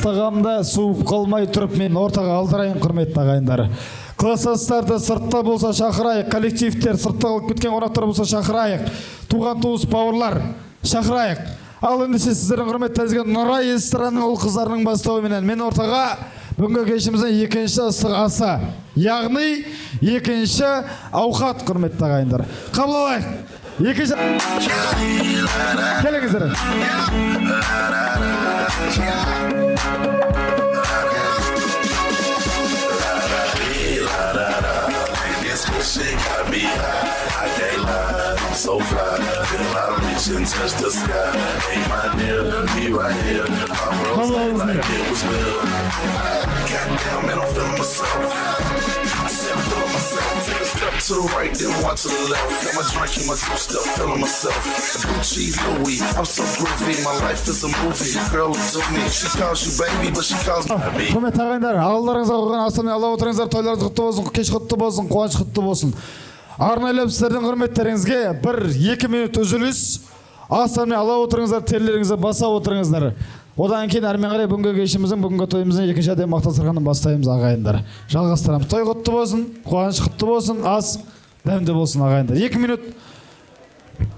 тағамда суып қалмай тұрып мен ортаға алдырайын, құрметті ағайындар. Класстастарды сыртта болса шақырайық, коллективтер сыртта қалып кеткен қонақтар болса шақырайық, туған туыс бауырлар шақырайық. Ал ендеше сіздердің құрметтеріңізге Нұрай ресторанының ұл қыздарының бастауыменен мен ортаға бүгінгі кешіміздің екінші ыстық асы, яғни екінші ауқат, құрметті ағайындар. Қабыл алайық. Екінші келіңіздер. This shit got me high. I can't lie, I'm so fly. Feel I reach and touch the sky. Ain't my dear, be right here. I'm rose like it was real. Goddamn, man, I'm feeling myself. I said I'm feeling myself. Take a step to the right, then one to the left. Got my drink and my two-step, feeling myself. Blue cheese, Louis, I'm so groovy. My life is a movie. Girl, do me. She calls you baby, but she calls me. Құрметті ағайындар, алдарыңызға қойған астан алла отырыңыздар, тойларыңыз құтты болсын, кеш құтты болсын, қуаныш құтты болсын. Арнайлап сіздердің құрметтеріңізге 1-2 минут үзіліс. Астан алла отырыңыздар, терілеріңізді баса отырыңыздар. Одан кейін әрмен қарай бүгінгі кешіміздің, бүгінгі тойымыздың екінші әдемі мақтан бастаймыз, ағайындар. Жалғастырамыз. Той құтты болсын, қуаныш құтты болсын, ас дәмді болсын, ағайындар. 2 минут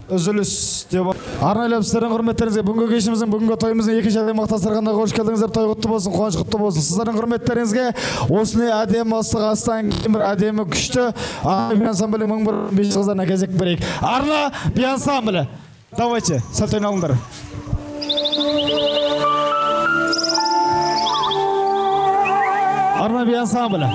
үзіліс деп арнайлап сіздердің құрметтеріңізге бүгінгі кешіміздің, бүгінгі тойымыздың екінші әдемі мақтастырғанына қош келдіңіздер. Той құтты болсын, қуаныш құтты болсын. Сіздердің құрметтеріңізге осындай әдемі ыстық астан кейін бір әдемі күшті Арна би ансамблі 1001 биші қыздарына кезек берейік. Арна би ансамблі. Давайте, сәл ойналыңдар. Арна би ансамблі.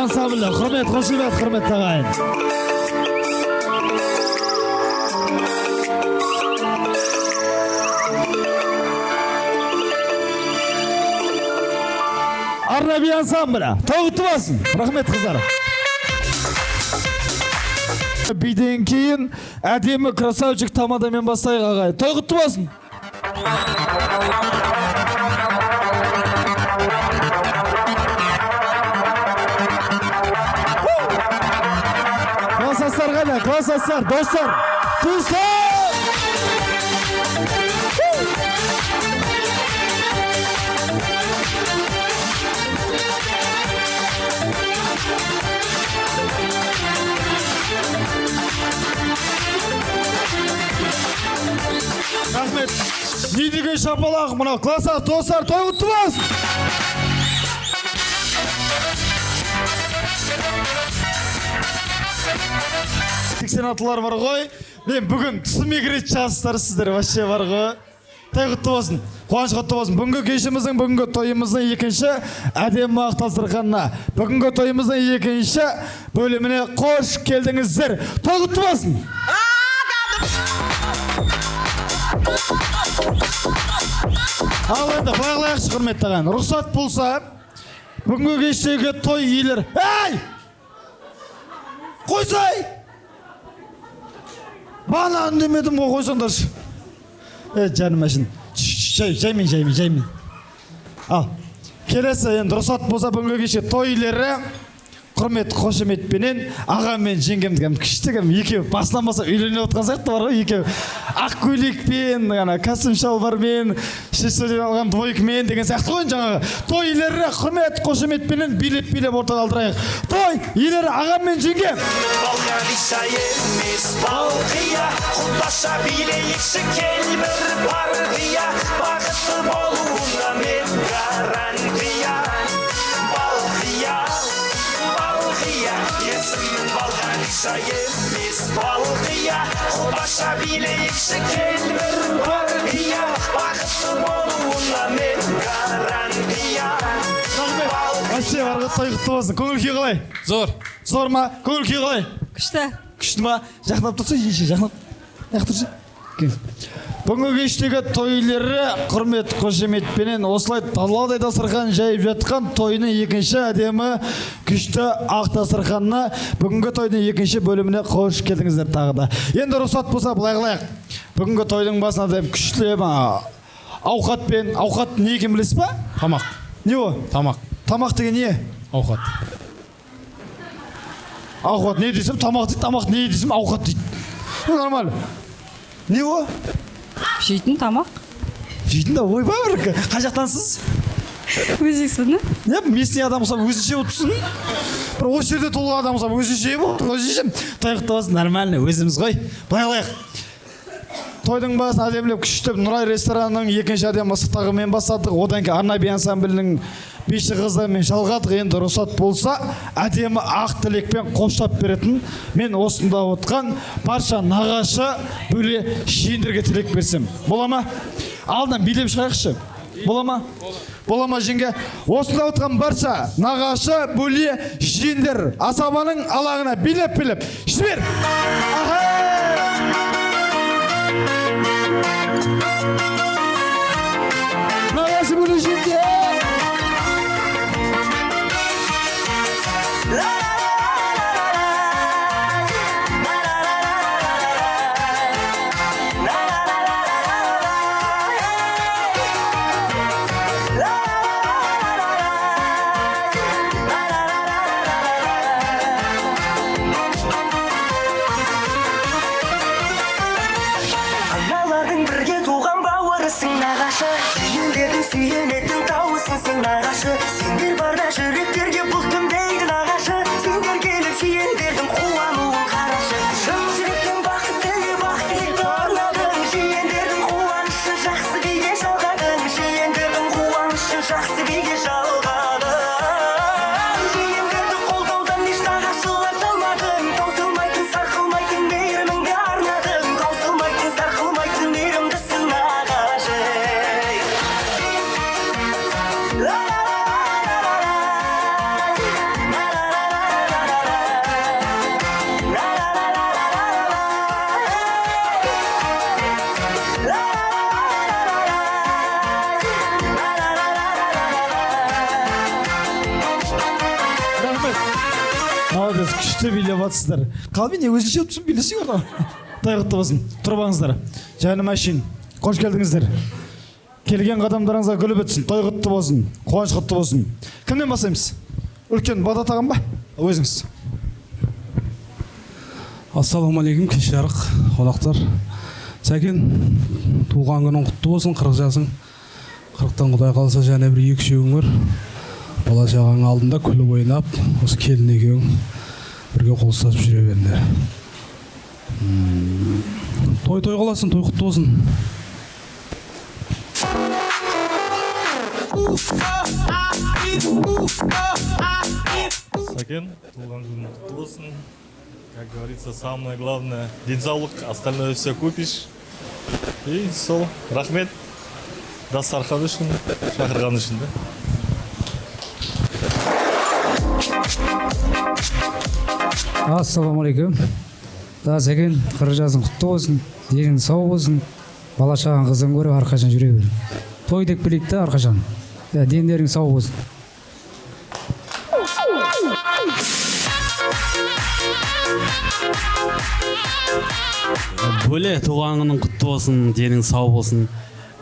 ансамблі, құрмет, қошемет, құрметті ағайын. Арна би ансамблі, той құтты болсын. Рахмет, қыздар. Биден кейін әдемі красавчик тамадамен бастайық, ағайын. Той құтты болсын. Классастар қайда? Классастар, достар, туыстар! Рахмет. Не деген шапалақ мынау. Класстас, достар, той құтты болсын. 86-лар бар ғой. Мен бүгін түсіме кіретін жастар сіздер вообще бар ғой. Той құтты болсын. Қуаныш құтты болсын. Бүгінгі кешіміздің, бүгінгі тойымыздың екінші әдемі ақ дастарханына, бүгінгі тойымыздың екінші бөліміне қош келдіңіздер. Той құтты болсын. Ал енді былай қылайықшы, құрметті ағайын. Рұқсат болса, бүгінгі кештегі той иелері. Ей! Қойсай! Бағана үндемедім ғой, қойсаңдаршы. Е, жаным әшін. Жай, жаймен, жаймен, жаймен. Ал, келесі енді рұқсат болса, бүгінгі кеште той иелері құрмет қошеметпенен ағам мен жеңгемді кәдімгі күшті кәдімгі екеуі басынан бастап үйленіп отқан сияқты бар ғой, екеуі ақ көйлекпен, ана костюм шалбармен, шешеден алған двойкамен деген сияқты ғой. Жаңағы той иелері құрмет қошеметпенен билеп билеп ортаға алдырайық. Той иелері ағам мен жеңгем. Балқадиша емес, балқия, құдаша билейікші, кел бір парқия, бақытты болуыңа мен гарантия. Балқия, балқия, есімім Балқадиша емес, балқия, құдаша билейікші, кел бір парқия, бақытты болуыңа мен гарантия. Рахмет. Вообще бар ғой, той құтты болсын. Көңіл күй қалай? Зор. Зор ма? Көңіл күй қалай? Күшті. Күшті ма? Жақындап тұрсай, жеңше, жақындап. Жақындап тұрсай. Кел. Бүгінгі кештегі той иелері құрмет қошеметпенен осылай даладай дастархан жайып жатқан тойының екінші әдемі күшті ақ дастарханына, бүгінгі тойдың екінші бөліміне қош келдіңіздер тағы да. Енді рұқсат болса, былай қылайық. Бүгінгі тойдың басына да күштілеп, ауқатпен, ауқат не екенін білесіз ба? Тамақ. Не о? Тамақ. Тамақ деген не? Ауқат. Ауқат не десем тамақ дейді, тамақ не десем ауқат дейді. Ну, нормально. Не о? Жейтін тамақ. Жейтін да, ойбай бір қай жақтансыз? Өзексің. Не, местный адам ұқсап өзінше болып тұрсың. Бір осы жерде туылған адам ұқсап өзінше болып тұр, өзінше. Той құтты болсын, нормально, өзіміз ғой. Былай қылайық. Тойдың басын әдемілеп күштеп Нұрай ресторанының екінші әдемі ыстықтағымен бастадық. Одан кейін Арна би ансамблінің биші қыздарымен жалғадық. Енді рұқсат болса, әдемі ақ тілекпен қоштап беретін мен осында отқан барша нағашы бөле жиендерге тілек берсем. Бола ма? Алдынан билеп шығайықшы. Бола ма? Бола ма, жеңге? Осында отқан барша нағашы бөле жиендер асабаның алаңына билеп билеп жібер. Аха! Нағашы бөле жиендер. Күшті билеп жатсыздар. Қалби, не өзінше өтсін, билесің орда. Той құтты болсын. Тұрып алыңыздар. Жаным әшейін, қош келдіңіздер. Келген қадамдарыңызға гүл бітсін, той құтты болсын, қуаныш құтты болсын. Кімнен бастаймыз? Үлкен Бағдат ағам ба? Өзіңіз. Ассалаумағалейкум, кеш жарық қонақтар. Сәкен, туған күнің құтты болсын, 40 жасың. 40-тан Құдай қаласа және бір екі үшеуің бар. Бала шағаң алдында күліп ойнап, осы келін екеуің бірге қол ұстасып жүре беріңдер. Той той қаласын, той құтты болсын. Сәкен, туған күнің құтты болсын. Как говорится, самое главное денсаулық, остальное все купишь. И сол, рахмет дастархан үшін, шақырған үшін да. Ассалаумағалейкум. Да, Сәкен, 40 жасың құтты болсын, денің сау болсын, бала шағаң қызың көріп әрқашан жүре бер. Той деп білейік та әрқашан. Дендерің сау болсын. Бөле, туған күнің құтты болсын, денің сау болсын.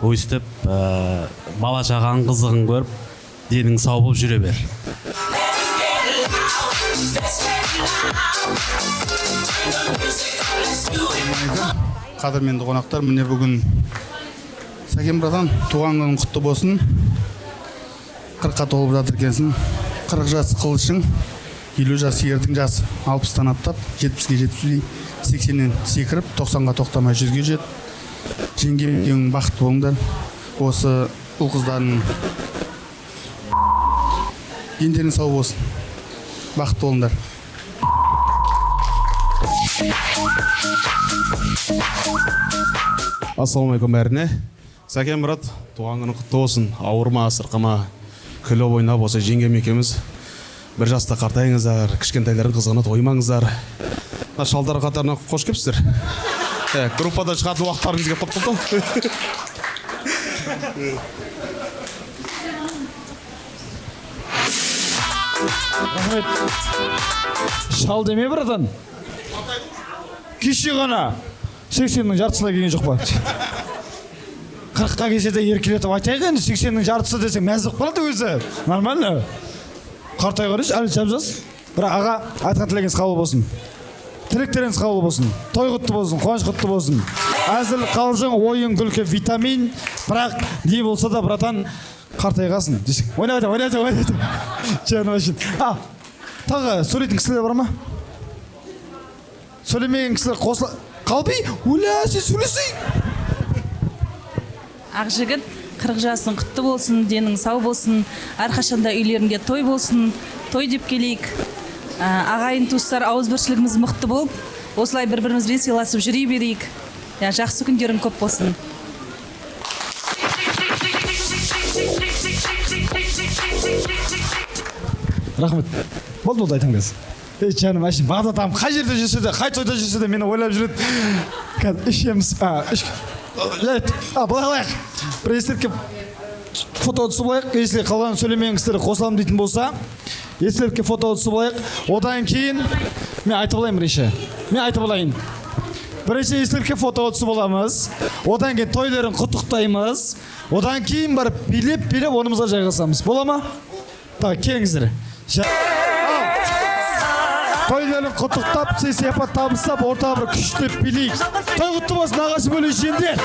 Өстіп, бала шағаң қызығын көріп, денің сау болып жүре бер. Қадірменді қонақтар, міне бүгін Сәкен братан, туған күнің құтты болсын. 40-қа толып жатыр екенсің. 40 жас қылышың, 50 жас ердің жасы, 60-тан аттап, 70-ке жетпей, 80-нен секіріп, 90-ға тоқтамай 100-ге жет. Жеңгем екеуің бақытты болыңдар. Осы ұл қыздардың дендерің сау болсын. Бақытты болыңдар. Ассалаумағалейкум бәріне. Сәкен брат, туған күнің құтты болсын. Ауырма, сырқама, күліп ойнап осы жеңгем екеуміз бір жаста қартайыңыздар, кішкентайлардың қызығына тоймаңыздар. Мына шалдар қатарына қош келіпсіздер. Группадан шығатын уақыттарыңыз келіп қалыпты. Рахмет. Шал деме, братан. Кеше ғана 80-нің жартысына келген жоқ па? 40-қа келсе де еркелетіп айтайық енді, 80-нің жартысы десең мәз болып қалады өзі. Нормально. Қартайған емес, әлі жап-жас. Бірақ аға, айтқан тілегіңіз қабыл болсын. Тілектеріңіз қабыл болсын. Той құтты болсын, қуаныш құтты болсын. Әзіл, қалжың, ойын, күлкі, витамин. Бірақ не болса да, братан, қартайғасын десең. Ойнап айтам, ойнап айтам, ойнап айтам. Жаным әшейін. Тағы сөйлейтін кісілер бар ма? Сөйлемеген кісілер қосыла... Қалби, өлә, сен сөйлесей. Ақжігіт, 40 жасың құтты болсын, денің сау болсын, әрқашанда үйлеріңде той болсын, той деп келейік. Ағайын туыстар ауызбіршілігіміз мықты болып, осылай бір-бірімізбен сыйласып жүре берейік. Жақсы күндерің көп болсын. Рахмет. Болды, болды, айтам қазір. Ей, жаным, әшейін, Бағдат ағам қай жерде жүрсе де, қай тойда жүрсе де мені ойлап жүреді. Қазір ішеміз. Жарайды. Былай қылайық. Бір естелікке фото түсіп алайық. Если қалған сөйлемеген кісілер қосыламын дейтін болса, естелікке фото түсіп алайық. Одан кейін мен айтып алайын бірінші. Мен айтып алайын. Бірінші естелікке фото түсіп аламыз. Одан кейін тойларын құттықтаймыз. Одан кейін барып билеп-билеп орнымызға жайғасамыз. Бола ма? Так, келіңіздер. Тойларын құттықтап, сый-сияпат табыстап, ортаға бір күштеп билейік. Той құтты болсын, нағашы бөле жиендер.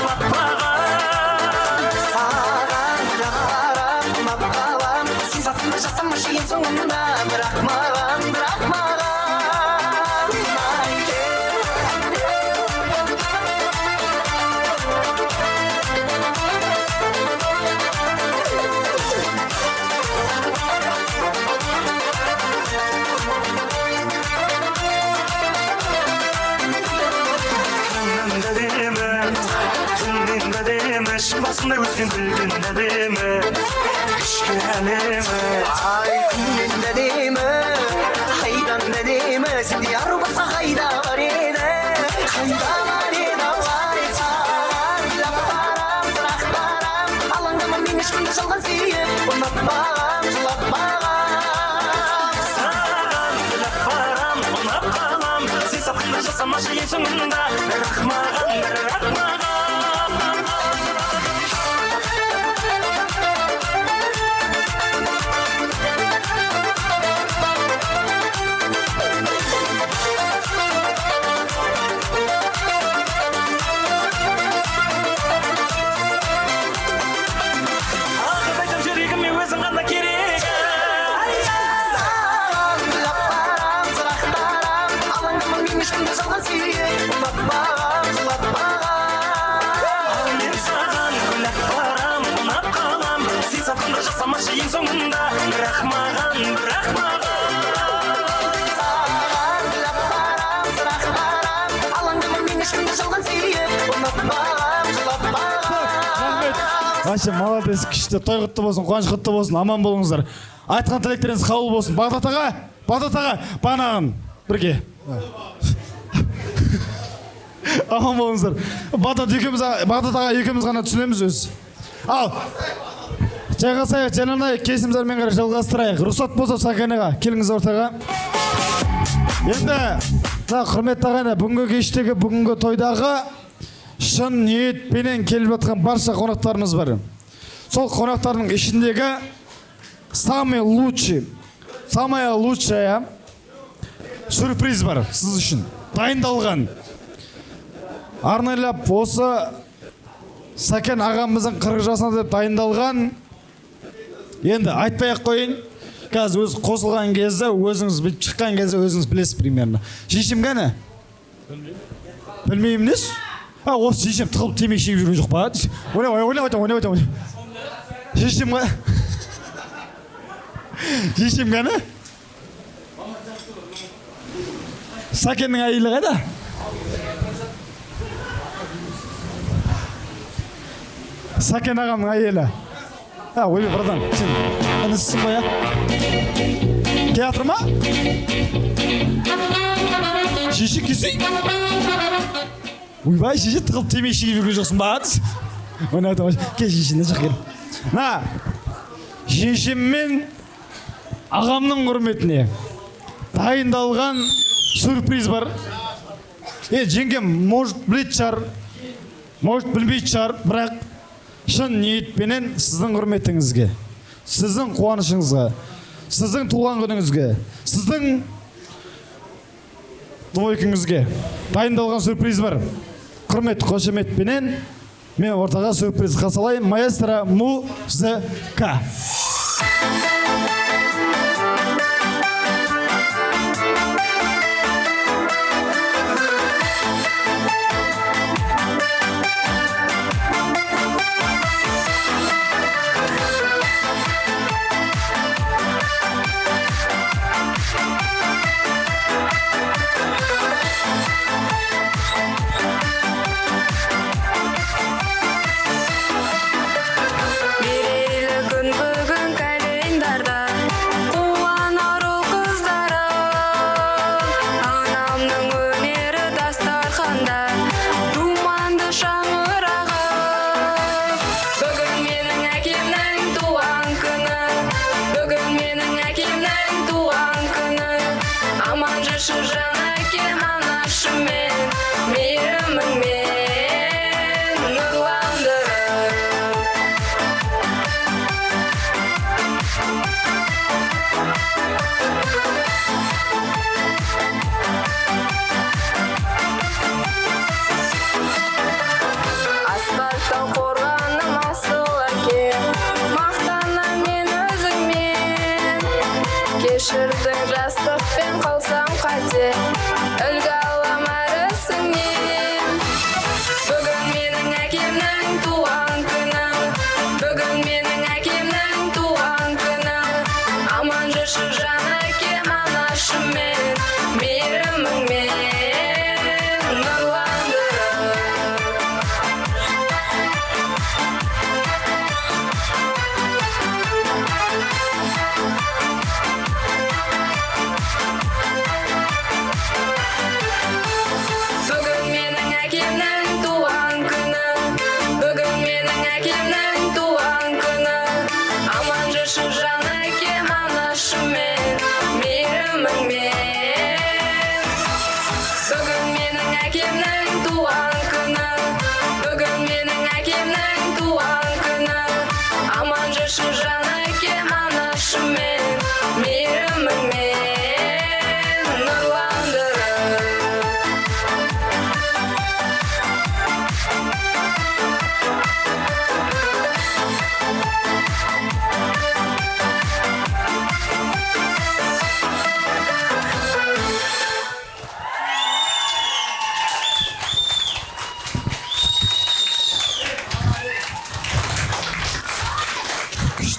Басында өскен білген әдемі, ішкі әлемі. Ай, күннен әдемі, айдан әдемі, сендей ару басқа қайда бар еді, қайда бар еді, ай, саған жылап барам, сырақтарам, алаңдама мен ешкімді жалған сүйіп, ұнатпағам, жылатпағам. Саған жылап барам, ұнатпағам. жасамашы ең соңында. Бірақ маған, бірақ маған. Ақырды айтам жүрегіме өзің ғана керек. Саған гүл апарам, сұрақтарам, алаңдама мен ешкімді жалған сүйіп, ұнатпағам, жылатпағам. Ал мен саған гүл апарам, ұнап қалам. Сен сатқынды жасамашы ең соңында. Бірақ маған, бірақ маған. Саған гүл апарам, сұрақтарам, алаңдама мен ешкімді жалған сүйіп, ұнатпағам, жылатпағам. Рахмет. Вообще молодец, күшті. Той құтты болсын, қуаныш құтты болсын, аман болыңыздар. Айтқан тілектеріңіз қабыл болсын. Бағдат аға, Бағдат аға, бағанағын бірге. Аман болыңыздар. Бағдат екеуміз, Бағдат аға екеуміз ғана түсінеміз өз. Ал, жайғасайық, жананайық, кешімізді қарай жалғастырайық. Рұқсат болса, Сәкен аға, келіңіз ортаға. Енді, мына құрметті ағайын, бүгінгі кештегі, бүгінгі тойдағы шын ниетпенен келіп жатқан барша қонақтарымыз бар. Сол қонақтардың ішіндегі самый лучший, самая лучшая сюрприз бар сіз үшін. Дайындалған. Арнайлап осы Сәкен ағамыздың 40 жасына деп дайындалған. Енді айтпай ақ қояйын. Қазір өз қосылған кезде, өзіңіз бүйтіп шыққан кезде өзіңіз білесіз примерно. Шешем кәні? Білмеймін несі? А, осы шешем тығылып темекі шегіп жүрген жоқ па? Ойнап, ойнап айтамын, ойнап айтамын. Шешем ға? Шешем кәні? Сәкеннің әйелі қайда? Сәкен ағамның әйелі. А, ойбай, братан, сен інісісің ғой, иә? Келатыр ма? Шеше, келсей. Ойбай, шеше, тығылып темекі шегіп жүрген жоқсың ба? Ойнап айтамын. Кел, шеше, мына жаққа кел. Мына шешем мен ағамның құрметіне дайындалған сюрприз бар. Е, жеңгем, может, білетін шығар, может, білмейтін шығар, бірақ шын ниетпенен сіздің құрметіңізге, сіздің қуанышыңызға, сіздің туған күніңізге, сіздің двойкаңызге дайындалған сюрприз бар. Құрмет қошеметпенен мен ортаға сюрприз салайын. Маэстро музыка. Мерейлі күн бүгін календарда, қуанар ұл қыздарым. Анамның өнері дастарханда, думанды шаңырағы. Бүгін менің әкемнің туған күні, бүгін менің әкемнің туған күні. Аман жүрші жан әкем анашыммен, мейіріміңмен нұрландырып.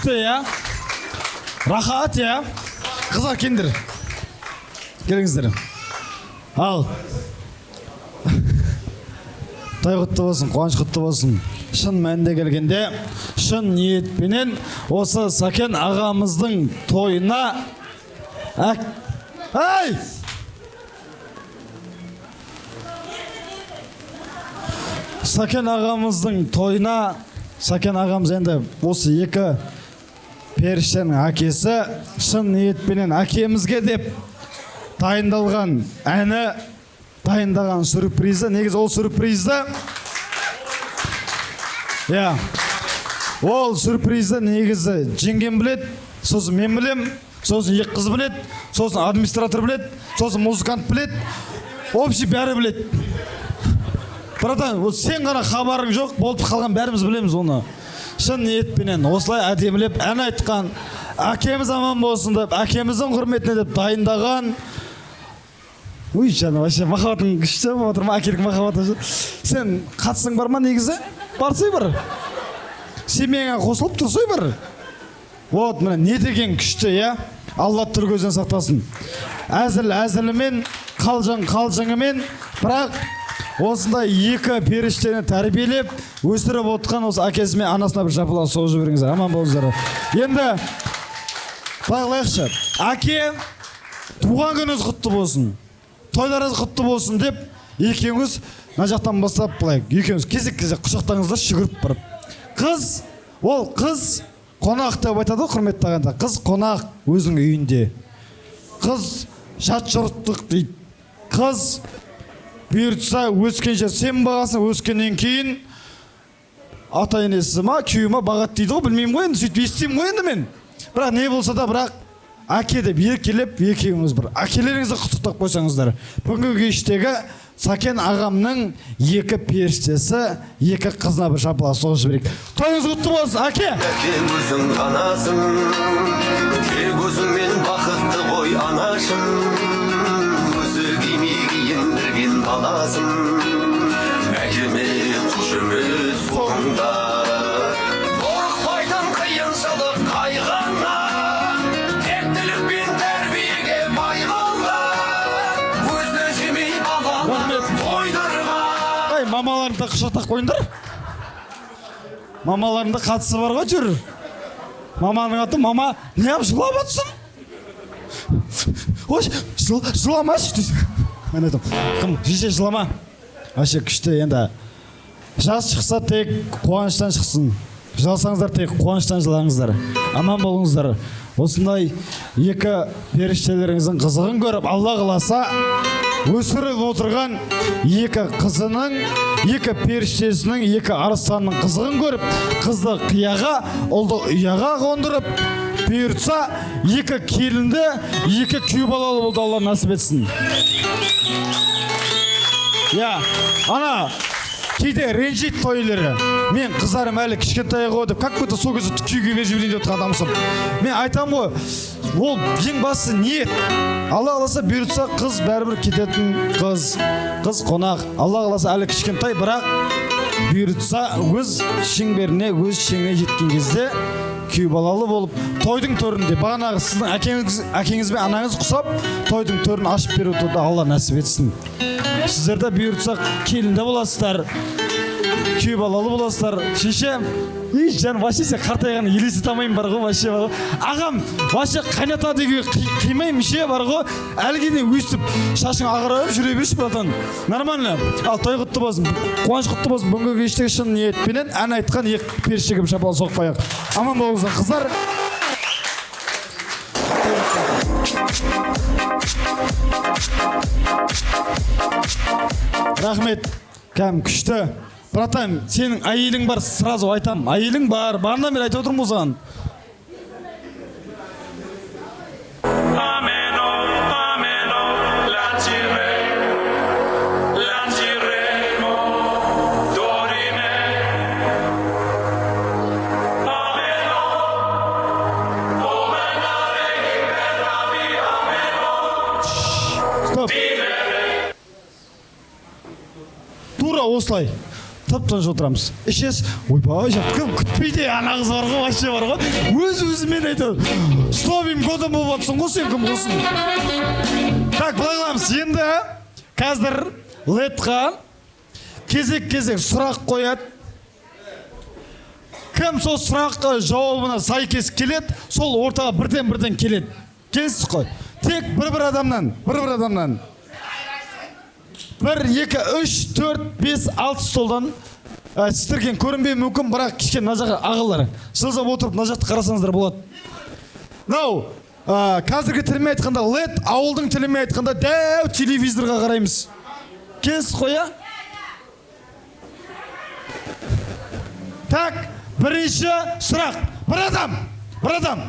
Күшті, иә? Рахат, иә? Қыздар, келіңдер. Келіңіздер. Ал. Той құтты болсын, қуаныш құтты болсын. Шын мәнінде келгенде, шын ниетпенен осы Сәкен ағамыздың тойына Ай! Сәкен ағамыздың тойына, Сәкен ағамыз енді осы екі періштенің әкесі, шын ниетпенен әкемізге деп дайындалған әні, дайындаған сюрпризі, негізі ол сюрпризді, иә, ол сюрпризді негізі жеңгем біледі, сосын мен білем, сосын екі қыз біледі, сосын администратор біледі, сосын музыкант біледі, общий бәрі біледі. Братан, ол сен ғана хабарың жоқ, болып қалған бәріміз білеміз оны. Шын ниетпенен осылай әдемілеп ән айтқан, әкеміз аман болсын деп, әкеміздің құрметіне деп дайындаған. Ой, жаным, вообще махаббатың күшті болып отыр ма, әкелік махаббаты. Сен қатысың бар ма негізі? Барсай бір. Семьяңа қосылып тұрсай бір. Вот, міне не деген күшті, иә? Алла түр көзден сақтасын. Әзіл әзілімен, қалжың қалжыңымен, бірақ осындай екі періштені тәрбиелеп, өсіріп отқан осы әкесі мен анасына бір шапалақ соғып жіберіңіздер. Аман болыңыздар. Енді былай қылайықшы. Әке, туған күніңіз құтты болсын, тойларыңыз құтты болсын деп екеуіңіз мына жақтан бастап былай екеуіңіз кезек-кезек құшақтаңыздар, жүгіріп барып. Қыз, ол қыз қонақ деп айтады ғой, құрметті ағайындар. Қыз қонақ өзінің үйінде. Қыз жат жұрттық дейді. Қыз бұйыртса өскенше сен бағасың, өскеннен кейін ата енесі ма, күйеуі ма бағады дейді ғой, білмеймін ғой енді, сөйтіп естимін ғой енді мен. Бірақ не болса да, бірақ әке деп еркелеп екеуіңіз бір әкелеріңізді құттықтап қойсаңыздар. Бүгінгі кештегі Сәкен ағамның екі періштесі, екі қызына бір шапалақ соғып жіберейік. Тойыңыз құтты болсын, әке! Әке өзің ғанасың, тек өзіңмен бақытты ғой анашым, өзі кимей киіндірген баласын, әкеме қошемет соғыңдар. Қорықпайтын қиыншылық қайғынан, тектілік пен тәрбиеге бай қылған, өзі жемей баланы тойдырған. Ай, мамаларыңды да құшақтап қойыңдар. Мамаларыңда қатысы бар ғой, жүр. Маманың аты мама, неғып жылап отырсың? Ой, жыламашы. Мен айтамын, кім, шеше жылама. Вообще күшті енді. Жас шықса тек қуаныштан шықсын. Жыласаңыздар тек қуаныштан жылаңыздар. Аман болыңыздар. Осындай екі періштелеріңіздің қызығын көріп, Алла қаласа өсіріп отырған екі қызының, екі періштесінің, екі арыстанның қызығын көріп, қызды қияға, ұлды ұяға қондырып, бұйыртса екі келінді, екі күйеу балалы болды, Алла нәсіп етсін. Я, ана кейде ренжиді той иелері. Мен қыздарым әлі кішкентай ғой деп, как будто сол кезде күйеуге беріп жіберейін деп отырған адамсың. Мен айтамын ғой, ол ең бастысы ниет. Алла қаласа бұйыртса қыз бәрібір кететін қыз, қыз қонақ. Алла қаласа әлі кішкентай, бірақ бұйыртса өз шеңберіне, өз шеңіне жеткен кезде күйеу балалы болып, тойдың төрінде бағанағы сіздің әкеңіз бен анаңыз құсап, тойдың төрін ашып беруді Алла нәсіп етсін. Сіздер де бұйыртса келінді боласыздар, күйеу балалы боласыздар. Шеше, ей жан, вообще сен қартайғанын елестете алмаймын бар ғой, вообще бар ғой. Ағам, вообще қайната деуге қимаймын ше бар ғой. Әліге дейін өстіп шашың ағарып жүре берші, братан. Нормально. Ал той құтты болсын, қуаныш құтты болсын. Бүгінгі кештегі шын ниетпенен ән айтқан екі періштеге бір шапалақ соғып қояйық. Аман болыңыздар, қыздар. Рахмет, кәм күшті. Братан, сенің әйелің бар, сразу айтам. Әйелің бар, бағанадан бері айтып отырмын ғой саған. Стоп. Тура осылай. Тып тыныш отырамыз. Ішесіз, ойбай, кім күтпейді, ана қыз бар ғой, вообще бар ғой. Өз өзімен айтады. С новым годом болып жатсың ғой сен, кім болсын. Так, былай қыламыз. Енді қазір ледқа кезек-кезек сұрақ қояды. Кім сол сұраққа жауабына сәйкес келеді, сол ортаға бірден-бірден келеді. Келесіз қой. Тек бір-бір адамнан, бір-бір адамнан. 1, 2, 3, 4, 5, 6 столдан сіздерген көрінбеуі мүмкін, бірақ кішкене мына жаққа ағалар жылжап отырып мына жақты қарасаңыздар болады. Мынау қазіргі тілмен айтқанда лед, ауылдың тілімен айтқанда дәу телевизорға қараймыз. Келесіз қой, а? Так, бірінші сұрақ. Бір адам, бір адам.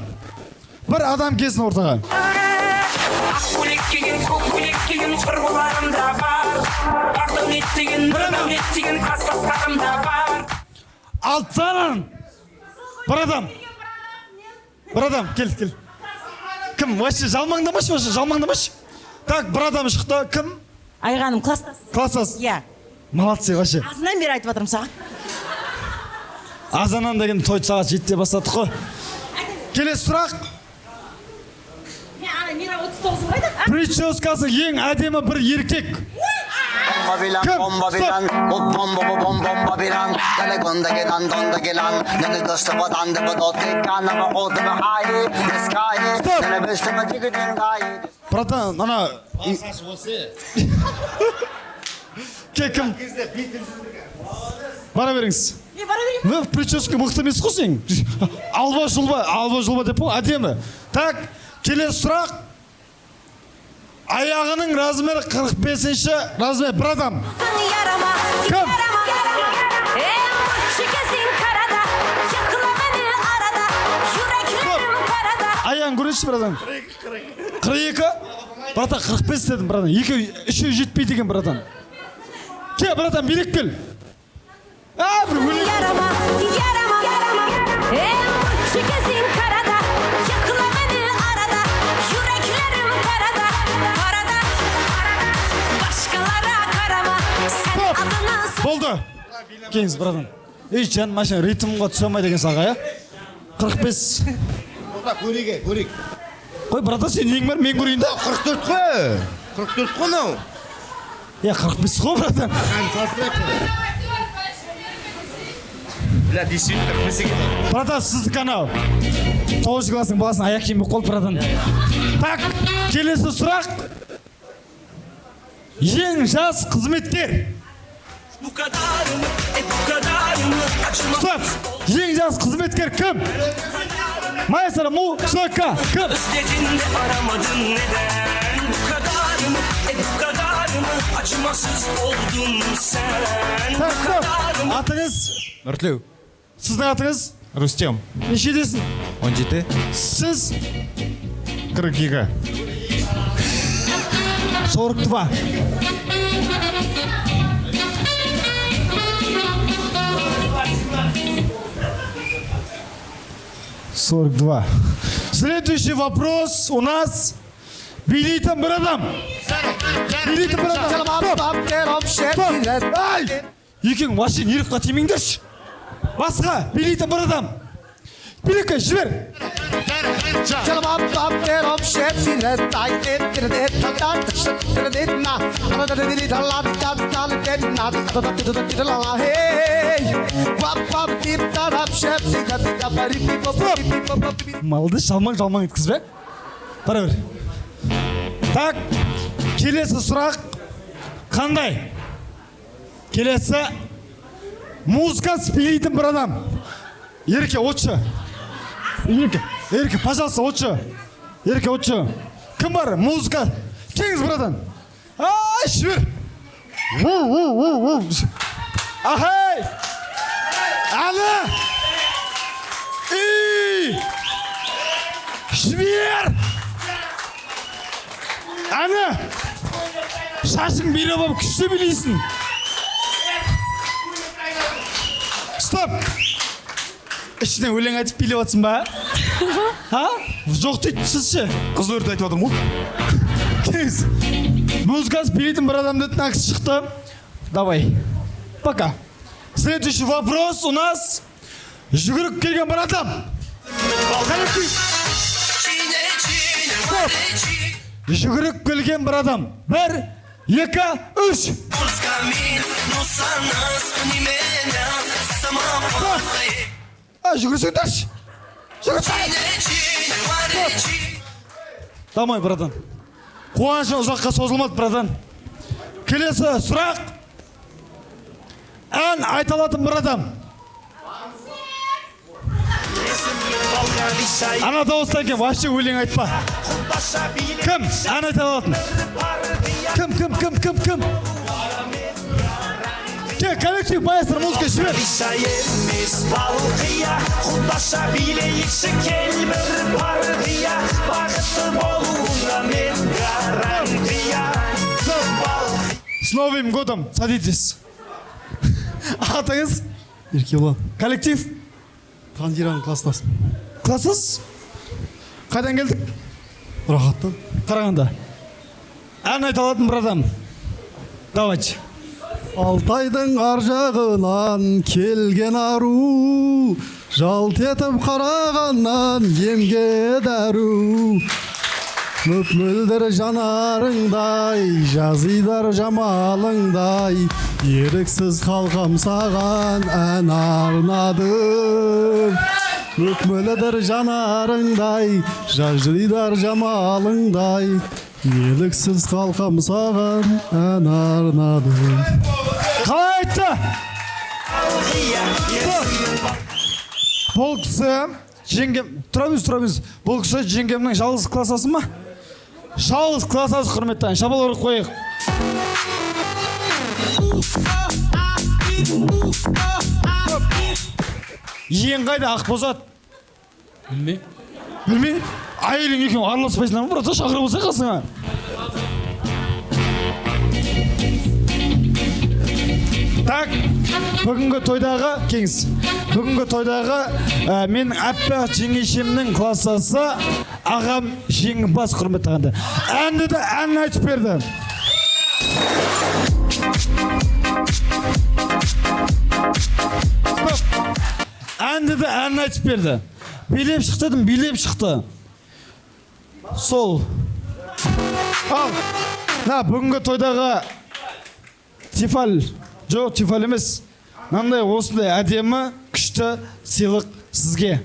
Бір адам келсін ортаға. Ақ көйлек киген, көк көйлек киген құрбыларым да бар. Ақ дәулет деген, бір дәулет деген кластастарым да бар. Алтсанан. Бір адам. Бір адам, кел, кел. Кім? Вообще жалмаңдамашы, вообще жалмаңдамашы. Так, бір адам шықты. Кім? Айғаным, кластас. Кластас. Иә. Молодцы, вообще. Азаннан бері айтып жатырмын саған. Азаннан деген той сағат 7-де бастадық қой. Келесі сұрақ. Прическасы ең әдемі бір еркек. Кім? Стоп! Братан, ана... Кім? Бара беріңіз. Вы прическа мықты емес қой сен. Алба жұлба, алба жұлба деп қой, әдемі. Так, келесі сұрақ. Аяғының размері 45-ші размер бір адам. Кім? Аяғын көрейінші бір адам. 42. Братан, 45 дедім, братан. 2, 3 жетпейді екен, братан. Кел, братан, билеп кел. А, бір өлең. Болды. Келіңіз, братан. Ей, жан, машина ритмға түсе алмайды екен саға, иә? 45. Көрейік, көрейік. Қой, братан, сен нең бар, мен көрейін да. 44 қой. 44 қой мынау. Е, 45 қой, братан. Бля, действительно, 45 екен. Братан, сіздікі анау. 9 класстың баласының аяқ киімі болып қалды, братан. Так, келесі сұрақ. Ең жас қызметкер. Стоп! Ең жас қызметкер кім? Маэстро музыка кім? Так, стоп! Атыңыз? Нұртілеу. Сіздің атыңыз? Рустем. Нешедесің? 17. Сіз? 42. 42. 42. Следующий вопрос у нас. Билейтін бір адам. Билейтін бір адам. Стоп. Стоп. Ай! Екеуің вообще нервқа тимеңдерші. Басқа билейтін бір адам. Билетке жібер. Малды жалмаң-жалмаң еткізбе. Бара бер. Так, келесі сұрақ қандай? Келесі музыка билейтін бір адам. Ерке, отшы. Ерке, Ерке, пожалуйста, отшы. Ерке, отшы. Кім бар? Музыка. Келіңіз, братан. Ай, жібер. Ахай! Әлі! Үй! Жібер! Әні! Шашың бұйра болып күшті билейсің. Стоп! Ішінен өлең айтып билеп жатсың ба? Ха? Жоқ дейді, сіз ше? Қыз өрті айтып жатырмын ғой. Келіңіз. Музыкасы билейтін бір адам деді, мына кісі шықты. Давай. Пока. Следующий вопрос у нас. Жүгіріп келген бір адам. Коллектив. Стоп. Жүгіріп келген бір адам. Бір, екі, үш. Стоп. А, жүгірсеңдерші. Жүгірсең. Давай, братан. Қуанышың ұзаққа созылмады, братан. Келесі сұрақ. Ән айта алатын бір адам. Ана дауыстан кейін вообще өлең айтпа. Кім ән айта алатын? Кім, кім, кім, кім, кім? Кел, коллектив, маэстро, музыка жібер. Емес балқия, құдаша билейікші, кел бір партия, бақытты болуыңа мен гарантия. С Новым годом, садитесь. Атыңыз? Еркебұлан. Коллектив? Транзираның класстасым. Класстас? Қайдан келдік? Рахаттан. Қарағанды. Ән айта алатын бір адам. Давайте. Алтайдың ар жағынан келген ару, жалт етіп қарағаннан емге дәру. Мөп мөлдір жанарыңдай, жазидар жамалыңдай, еріксіз қалқам саған ән арнадым. Мөп мөлдір жанарыңдай, жазидар жамалыңдай, еріксіз қалқам саған ән арнадым. Қалай айтты? Бұл кісі жеңгем, тұра беріңіз, тұра беріңіз. Бұл кісі жеңгемнің жалғыз классасы ма? Жалғыз классасы, құрметті ағайын. Шапалақ ұрып қояйық. Ең қайда Ақбозат? Білмеймін. Білмеймін. Әйелің екеуің араласпайсыңдар ма, брат? Шақырып алсай қасыңа. Так, бүгінгі тойдағы кеңес. Бүгінгі тойдағы менің аппақ жеңешемнің классасы ағам жеңімпаз, құрметті ағайындар. Әнді де әнін айтып берді. Стоп. Әнді де әнін айтып берді. Билеп шықты дедім, билеп шықты. Сол. Ал, мына бүгінгі тойдағы Тефаль, жоқ, Тефаль емес. Мынандай осындай әдемі, күшті сыйлық сізге.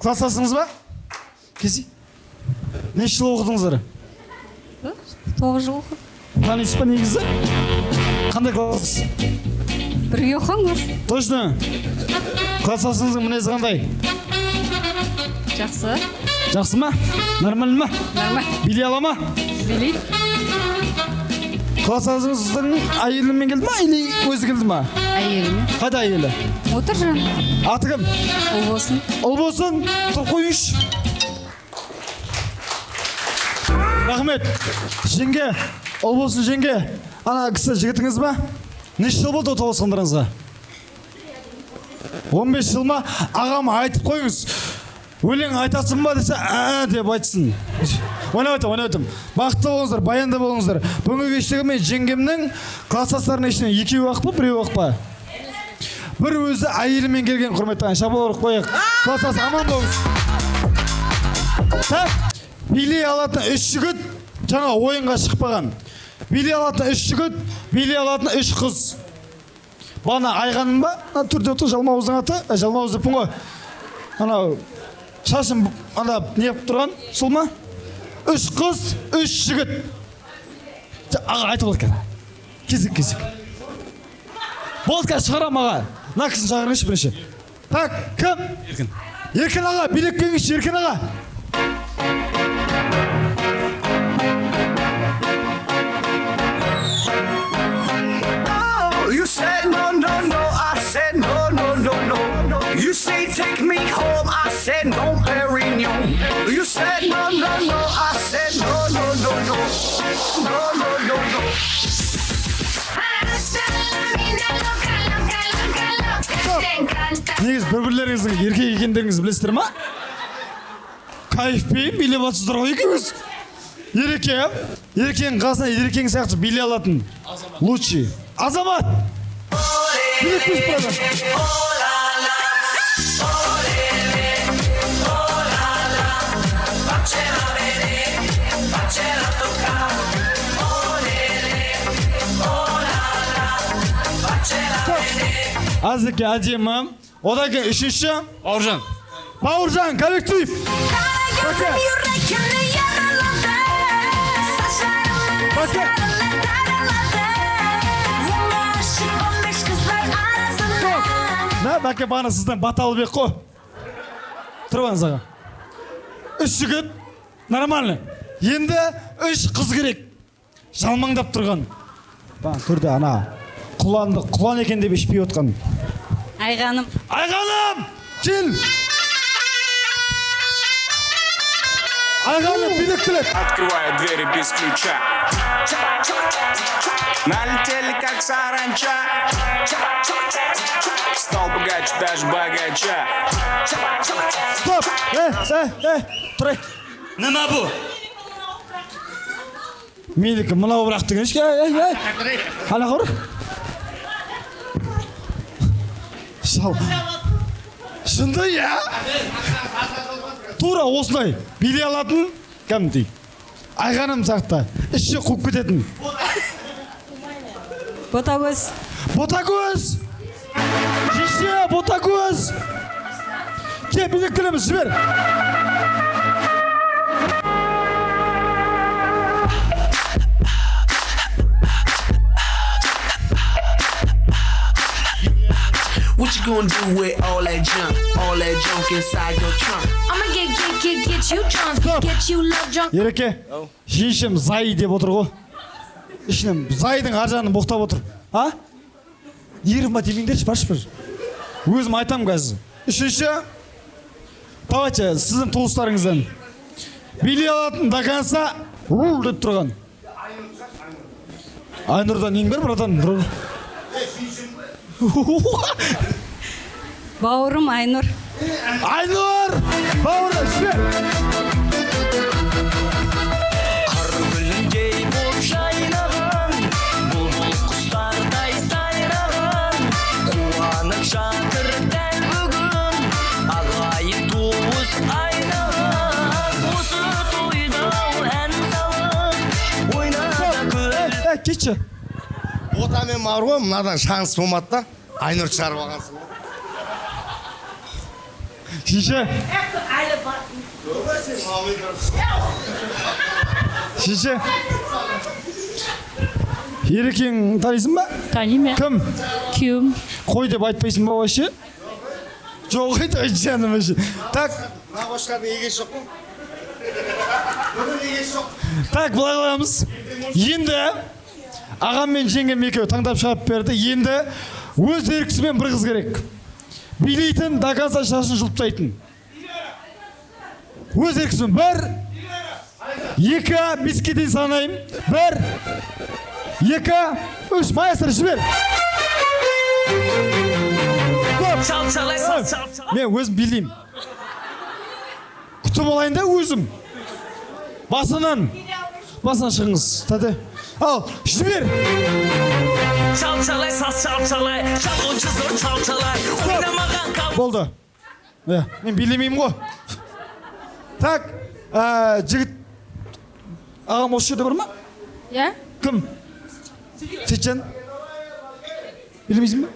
Классасыңыз ба? Кесі? Неше жыл оқыдыңыздар? 9 жыл оқыдым. Танисыз ба негізі? Қандай класс? Бірге оқығанбыз. Точно? Классасыңыздың мінезі қандай? Жақсы. Жақсы ма? Нормально ма? Нормально. Билей ала ма? Билейді. Классасыңыздың әйелімен келді ма, или өзі келді ма? Әйелімен. Қайда әйелі? Отыр жан. Аты кім? Ұлбосын. Ұлбосын, тұрып қойыңызшы. Рахмет. Жеңге, Ұлбосын жеңге. Ана кісі жігітіңіз ба? Неше жыл болды отауысқандарыңызға? 15 жыл ма? Ағам айтып қойыңыз. Өлең айтасың ба десе, ә деп айтсын. Ойнап айтам, ойнап айтам. Бақытты болыңыздар, баянды болыңыздар. Бүгінгі кештегі мен жеңгемнің класстастарының ішінен екеуі ақ па, біреуі ақ па? Бір өзі әйелімен келген, құрметті ағайын. Шапалақ ұрып қояйық. Класстас аман болыңыз. Так, билей алатын үш жігіт жаңа ойынға шықпаған. Билей алатын үш жігіт, билей алатын үш қыз. Бағана Айғаным ба? Ана түрде отыр, Жалмауыздың аты. Жалмауыз деппін ғой. Анау шашын анда не қылып тұрған, сол ма? Үш қыз, үш жігіт. Аға айтып отыр екен. Кезек, кезек. Болды, қазір шығарамын аға. Мына кісіні шақырыңызшы бірінші. Так, кім? Еркін. Еркін аға, билеп келіңізші, Еркін аға. You said no, no, no, I said no, no, no, no. You say take me home, I said no, Perignon. You said no, no, no, I said no, no, no, no. No, no, no, no. Негізі бір-бірлеріңіздің еркек екендеріңізді білесіздер ма? Кайфпен билеп жатсыздар ғой екеуіңіз. Ереке, Ерекенің қасына Ерекең сияқты билей алатын. Лучший. Азамат! Билеп қойшы, братан. Азеке әдемі. Одан кейін үшінші. Бауыржан. Бауыржан, коллектив. Бәке. Бәке. Мә, Бәке бағана сізден бата алып ек қой. Тұрып алыңыз аға. Үш жігіт, нормально. Енді үш қыз керек. Жалмаңдап тұрған. Бағана көрді ана. Құланды құлан екен деп ішпей отқан. Айғаным. Айғаным! Кел! Айғаным, билеп билеп. Открываю двери без ключа. Налетели как саранча. Стал богаче даже богача. Стоп! Тұрай. Nima bu? Менікі мынау бірақ деген ешке. Ей. Қана қор. Шал. Шынды, иә? Тура осылай билей алатын кәдімгідей. Айғаным сияқты. Іші қуып кететін. Ботагөз. Ботагөз! Шеше, Ботагөз! Кел, билеп келеміз, жібер. What you gonna do with all that junk inside your trunk? I'ma get you drunk, get you love drunk. Ереке, жеңшем зай деп отыр ғой. Ішінен зайдың ар жағын боқтап отыр. А? Нервыма тимеңдерші, баршы бір. Өзім айтам қазір. Үшінші, давайте сіздің туыстарыңыздан. Билей алатын до конца рул деп тұрған. Айнұрда нең бар, братан? Бауырым Айнұр. Айнұр! Бауырым, жібер! Қыр гүліндей боп жайнаған, бұлбұл құстардай сайраған, қуанып жатыр дәл бүгін, ағайын туыс айналған. Осы тойда ән салып, ойната күл. Кетші. Ботамен бар ғой, мынадан шанс болмады да, Айнұр шығарып алғансың. Шеше. Шеше. Ерекең танисың ба? Танимын. Кім? Күйеуім. Қой деп айтпайсың ба вообще? Жоқ, айтпайды жаным вообще. Так. Мына қошқардың егесі жоқ қой. Бұның егесі жоқ. Так, былай қоямыз. Енді ағам мен жеңгем екеуі таңдап шығарып берді. Енді өз еркісімен бір қыз керек. Билейтін, до конца шашын жұлып тастайтын. Өз еркісімен. 1, 2, 5-ке дейін санаймын. 1, 2, 3, маэстро, жібер. Стоп. Мен өзім билеймін. Күтіп алайын да өзім. Басынан. Басынан шығыңыз, тәте. Ал, жібер. Çalçalay saz çalçalay, çalgıcı zor çalçalay. Oynamağan kal. Болды. Иә, мен билемеймін ғой. Так, жігіт ағам осы жерде бар ма? Иә. Кім? Сейтжан. Билемейсің ба?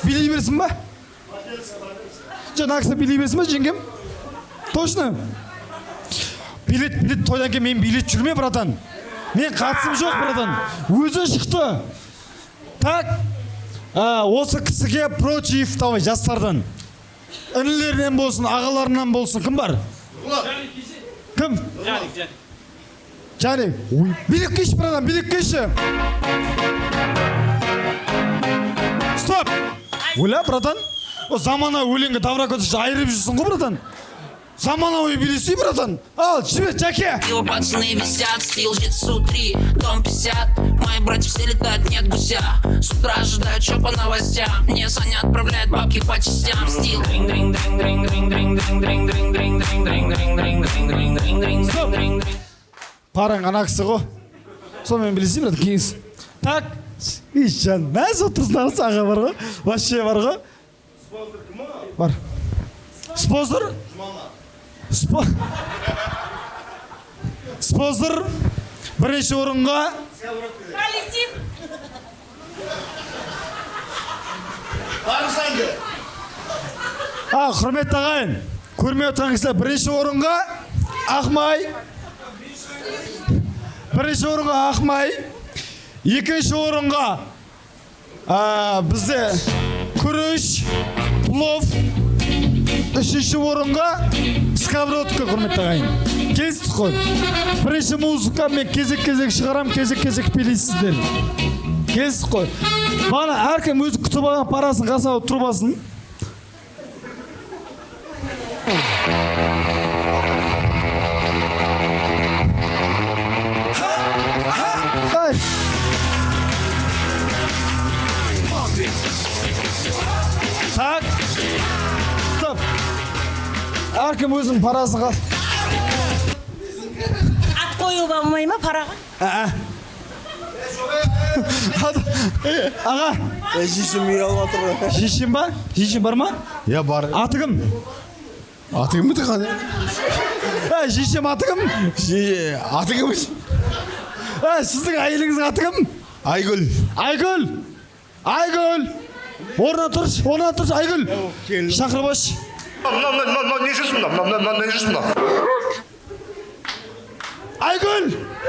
Билей берсін ба? Жоқ, мына кісі билей берсін ба, жеңгем? Точно? Билет, билет, тойдан кейін мен билет жүрме, братан. Мен қатысым жоқ, братан. Өзі шықты. Так, осы кісіге против, давай, жастардан. Інілерінен болсын, ағаларынан болсын. Кім бар? Кім? Жаник, Жаник. Ой, билеп келші, братан, билеп келші. Стоп! Ойла, братан. О, заманауи өлеңге тавра көтерші айырып жүрсің ғой, братан. Заманауи билесей, братан. Ал, жібер, Жәке. Его пацаны висят, стил Джитсу 3, дом 50. Мои братья все летают, нет гуся. С утра ожидают, чё по новостям. Мне Саня отправляет бабки по частям. Стил. Параң ана кісі ғой. Сонымен билесің, брат, кеңес. Так, ей, жан, мәз отырсың, аға бар ғой. Вообще бар ғой. Бар. Спонсор? Спонсор бірінші орынға Коллектив. А, құрметті ағайын, көрмей отырған кісілер, бірінші орынға Ақмай. Бірінші орынға Ақмай. Екінші орынға бізде күріш, плов. Үшінші орынға сковородка, құрметті ағайын. Келістік қой. Бірінші музыка мен кезек-кезек шығарам, кезек-кезек билейсіздер. Келістік қой. Бағана әркім өзі күтіп алған парасын қасына алып тұрып алсын. Ай. Так. Стоп. Әркім өзінің парасын Ат қоюға болмай ма параға? Ә. Аға. Шешем ұялып отыр. Шешем ба? Шешем бар ма? Иә, бар. Аты кім? Аты кім еді қане? Ә, шешем аты кім? Аты кім? Ә, сіздің әйеліңіздің аты кім? Айгүл. Айгүл. Айгүл. Орнынан тұршы, орнынан тұршы, Айгүл. Шақырып алшы. Мынау, мынау, мынау не жүрсің, мынау, мынау, мынау не жүрсің, мынау? Айгүл,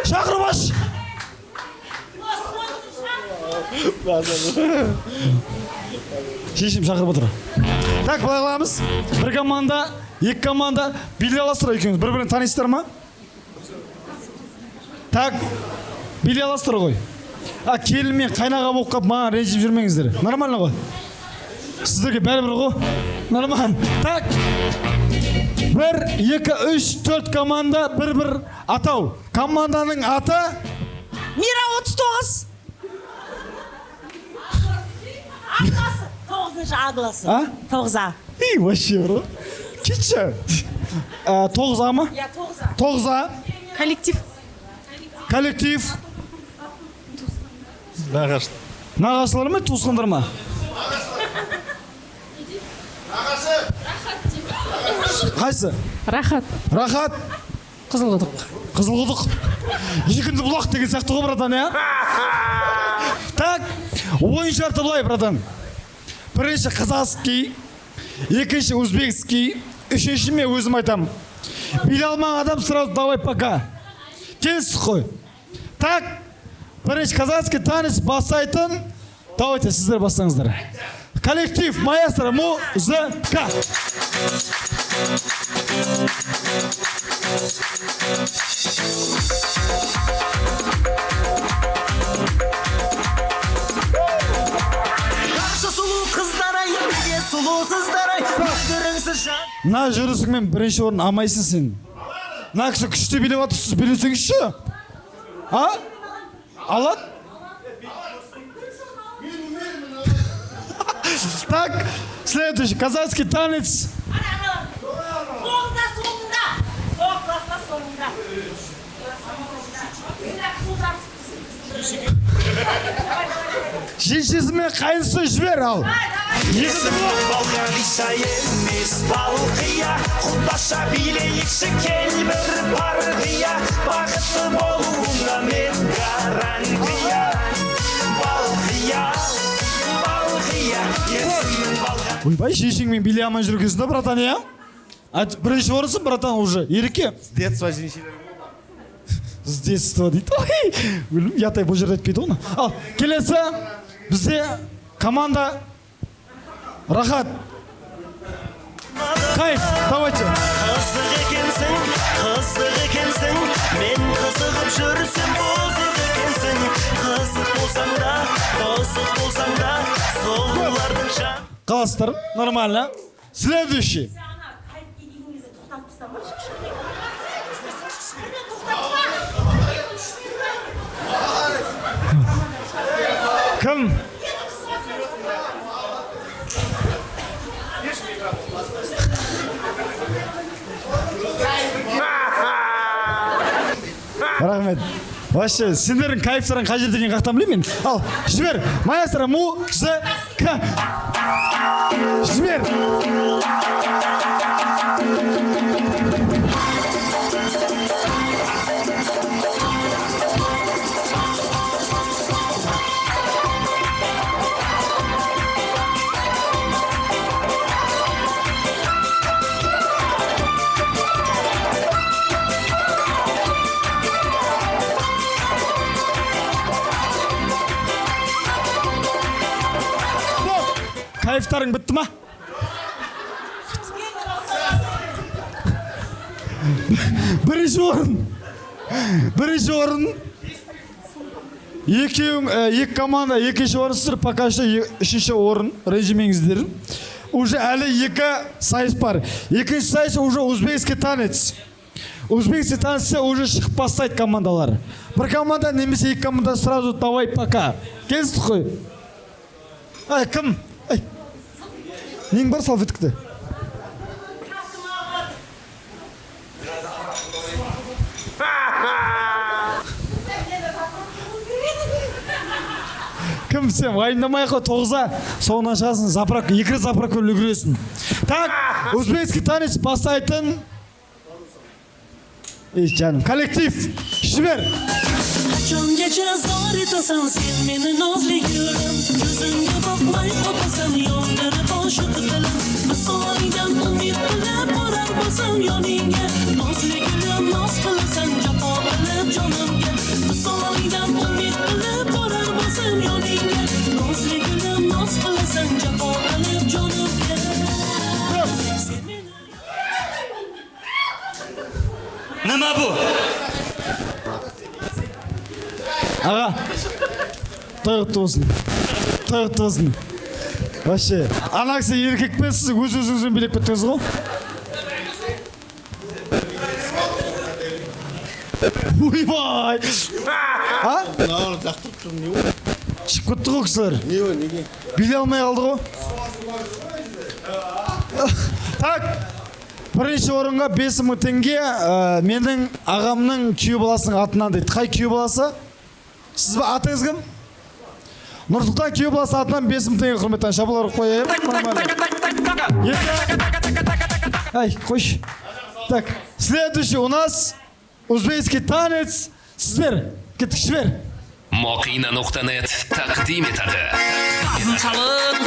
шақырып алшы. Шешім шақырып отыр. Так, былай қыламыз. Бір команда, екі команда билей аласыздар екеуіңіз. Бір-бірін танисыздар ма? Так, билей аласыздар ғой. А, келін мен қайнаға болып қалып маған ренжіп жүрмеңіздер. Нормально ғой? Сіздерге бәрібір ғой? Нормально. Так, 1, 2, 3, 4 команда, бір-бір атау. Команданың аты? Мира 39. А классы. 9-шы А классы. А? 9 А. Ей, вообще, бро. Кетші. 9 А ма? Иә, 9 А. 9 А. Коллектив. Коллектив. Нағашы. Нағашылар ма, туысқандар ма? Қайсы? Рахат. Рахат. Қызылқұдық. Қызылқұдық. Екінді бұлақ деген сияқты ғой, братан, иә? Так, ойын шарты былай, братан. Бірінші казахский, екінші узбекский, үшінші мен өзім айтамын. Билей алмаған адам сразу давай пока. Келістік қой. Так, бірінші казахский танец бастайтын, давайте сіздер бастаңыздар. Коллектив, маэстро, музыка. Жақсы сұлу қыздар ай, неге сұлусыздар ай, өздеріңсіз жан. Мына жүрісіңмен бірінші орын алмайсың сен. Мына кісі күшті билеп жатыр, сіз билесеңізші. А? Алады? Так, следующий, казахский танец. Тоғызда соңында. Тоғыз класста соңында. Шешесімен қайнысы жібер ал. Балқиша емес балқия, құдаша билейікші кел бір партия. Бақытты болуыңа мен гарантия. Балқия, балқия, есімің балға. Ойбай, шешеңмен билей алмай жүргенсің да, братан, иә? Айт, бірінші орынсың, братан, уже. Ереке. С детства жеңешелер. С детства дейді. Ой, өлім, ұят-ай, бұл жерде айтпайды ғой оны. Ал, келесі бізде команда Рахат. Кайф, давайте. Қызық екенсің, қызық екенсің, мен қызығып жүрсем бұзық екенсің. Қызық болсаң да, бұзық болсаң да, сұлулардың жан. Қаласыздар, нормально. Следующий. Кім? Рахмет. Вообще, сендердің кайфтарың қай жерде екенін қаяқтан білемін мен? Ал, жібер. Маэстро, музыка. Жібер. Кайфтарың бітті ма? Бірінші орын. Бірінші орын. Екеуің, екі команда, екінші орынсыздар, пока что үшінші орын, ренжімеңіздер. Уже әлі екі сайыс бар. Екінші сайыс уже узбекский танец. Узбекский танецте уже шығып бастайды командалар. Бір команда немесе екі команда сразу давай пока. Келістік қой. Ай, кім? Ай. Нең бар салфеткіде? Кім сен? Уайымдамай ақ қой, тоғызда соңынан шығасың, заправка, екі рет заправка үлгересің. Так, узбекский танец бастайтын Ey жаным, коллектив, жібер. Qachongacha zor etasan sen meni nozli gulim, Ko'zimga boqmay o'tasan yondirib oshiq dilim. Visolingdan umid qilib borar bo'lsam yoningga, Nozli gulim noz qilasan jafo qilib jonimga. Visolingdan umid qilib borar bo'lsam yoningga, Nozli gulim noz qilasan jafo qilib jonimga. Nima bu? Аға, той құтты болсын. Той құтты болсын. Вообще, ана кісі еркекпен сіз өз өзіңізбен билеп кеттіңіз ғой. Ойбай! А? Мыналарды лақтырып тұрмын, не ол? Шығып кетті ғой кісілер. Не ол, неге? Билей алмай қалды ғой. Так, бірінші орынға 5000 теңге, менің ағамның күйеу баласының атынан дейді. Қай күйеу баласы? Сіз бе, атыңыз кім? Нұрсұлтан күйеу баласы атынан 5000 теңге құрметтен шапалақ ұрып қояйық. Ай, қойшы. Так, следующий у нас узбекский танец. Сіздер, кеттік, жібер. Moqina.net taqdim etadi. Sazın çalın,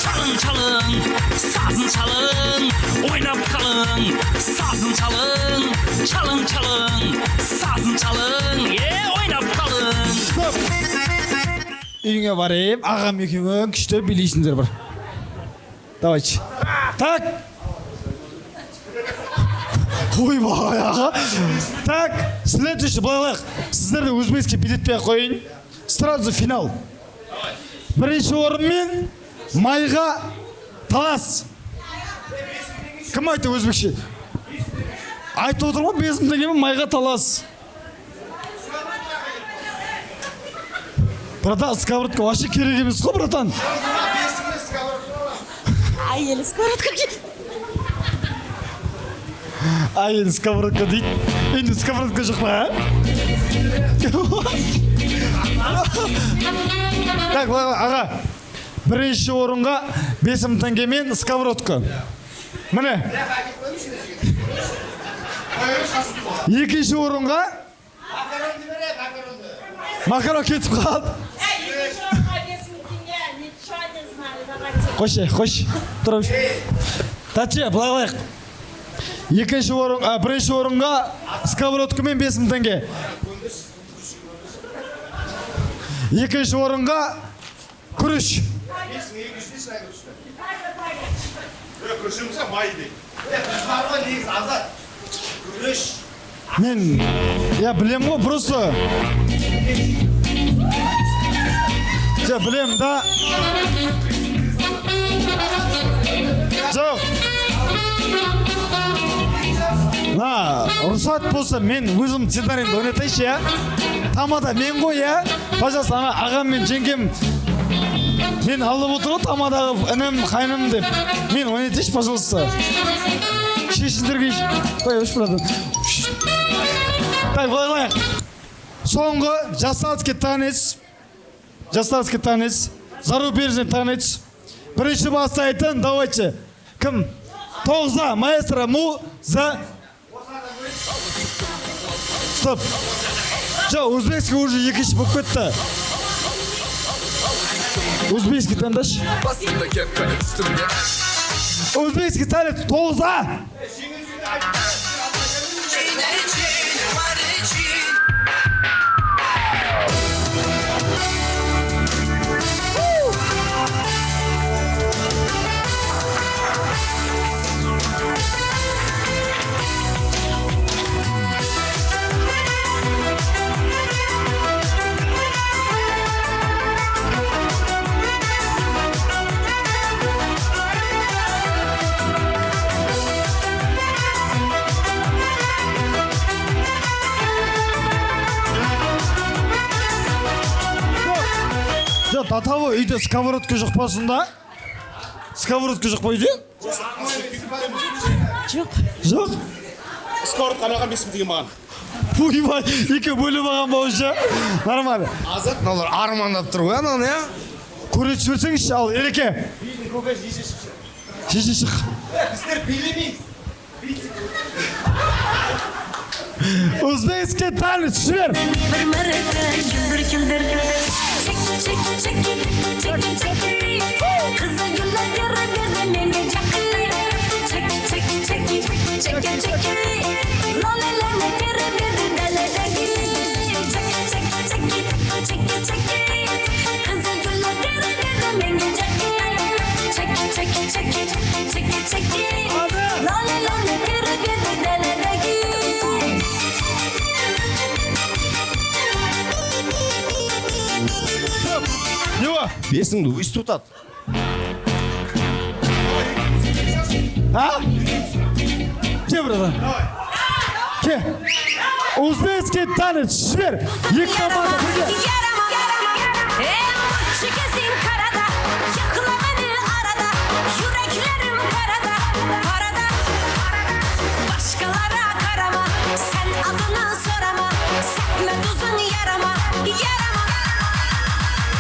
çalın çalın, sazın çalın, oynap kalın, sazın çalın, çalın çalın, sazın çalın, oynap kalın. Стоп. Үйіңе барайын, ағам екеуің күшті билейсіңдер бір. Давайте. Так. Ойбай, аға. Так, следующий, былай қылайық. Сіздерді узбекский билетпей ақ қояйын. Сразу финал. Бірінші орынмен майға талас. Кім айтты өзбекше? Айтып отыр ғой, 5000 теңгемен майға талас. Братан, сковородка вообще керек емес қой, братан. Әйелі сковородка керек. Әйелі сковородка дейді. Енді сковородка жоқ па, а? Так, былай, аға. Бірінші орынға 5000 теңгемен сковородка. Міне. Екінші орынға макарон кетіп қалды. Қойшы, қойшы. Тұра бер. Тәте, былай қылайық. Екінші орын, бірінші орынға сковородкамен 5000 теңге. Екінші орынға күріш. Мен, я білем ғой, просто. Я білем, да. Жоқ. На, рұқсат болса, мен өзім сценарийімді ойнатайыншы, я? Тамада мен ғой, я? Пожалуйста, ана ағам мен жеңгем мен алып отыр ғой тамадағы інім, қайным деп. Мен ойнатайыншы, пожалуйста. Шешіндіргейші. Қой, өш, братан. Так, былай қылайық. Соңғы жасанский танец. Жасанский танец. Зарубежный танец. Бірінші бастайтын, давайте. Кім? Тоғыза, маэстро, му, за. Стоп. Жоқ, узбекский уже екінші болып кетті. Узбекский таңдашы. Басымда кепка, үстімде. Узбекский танец, тоғыза. Жоқ, до того үйде сковородка жоқ па сонда? Сковородка жоқ па үйде? Жоқ. Жоқ? Сковородка алған 5000 теңге маған. Ойбай, екі бөліп алған ба уже? Нормально. Азат, мыналар армандап тұр ғой ананы, иә? Көріп жіберсеңізші, ал, Ереке. Шеше шық. Біздер билемейміз. Узбекский танец, жібер. Bir marata güldür güldür. Çek çek çek çek çek. Qizil gullar terib berdi menga jaqin. Chek chek chek chek chek. Lolalarni terib berdi daladagi. Chek chek chek chek chek. Qizil gullar terib berdi menga jaqin. Chek chek chek chek chek. Lolalarni terib berdi daladagi. Не бар? Бесіңді өйстіп ұтады. А? Ке, братан. Ке. Узбекский танец, жібер. Екі команда бірге. Çıkasın karada, yakla beni arada, yüreklerim karada, parada. Başkalara karama, sen adını sorama, sepme tuzun yarama, yarama.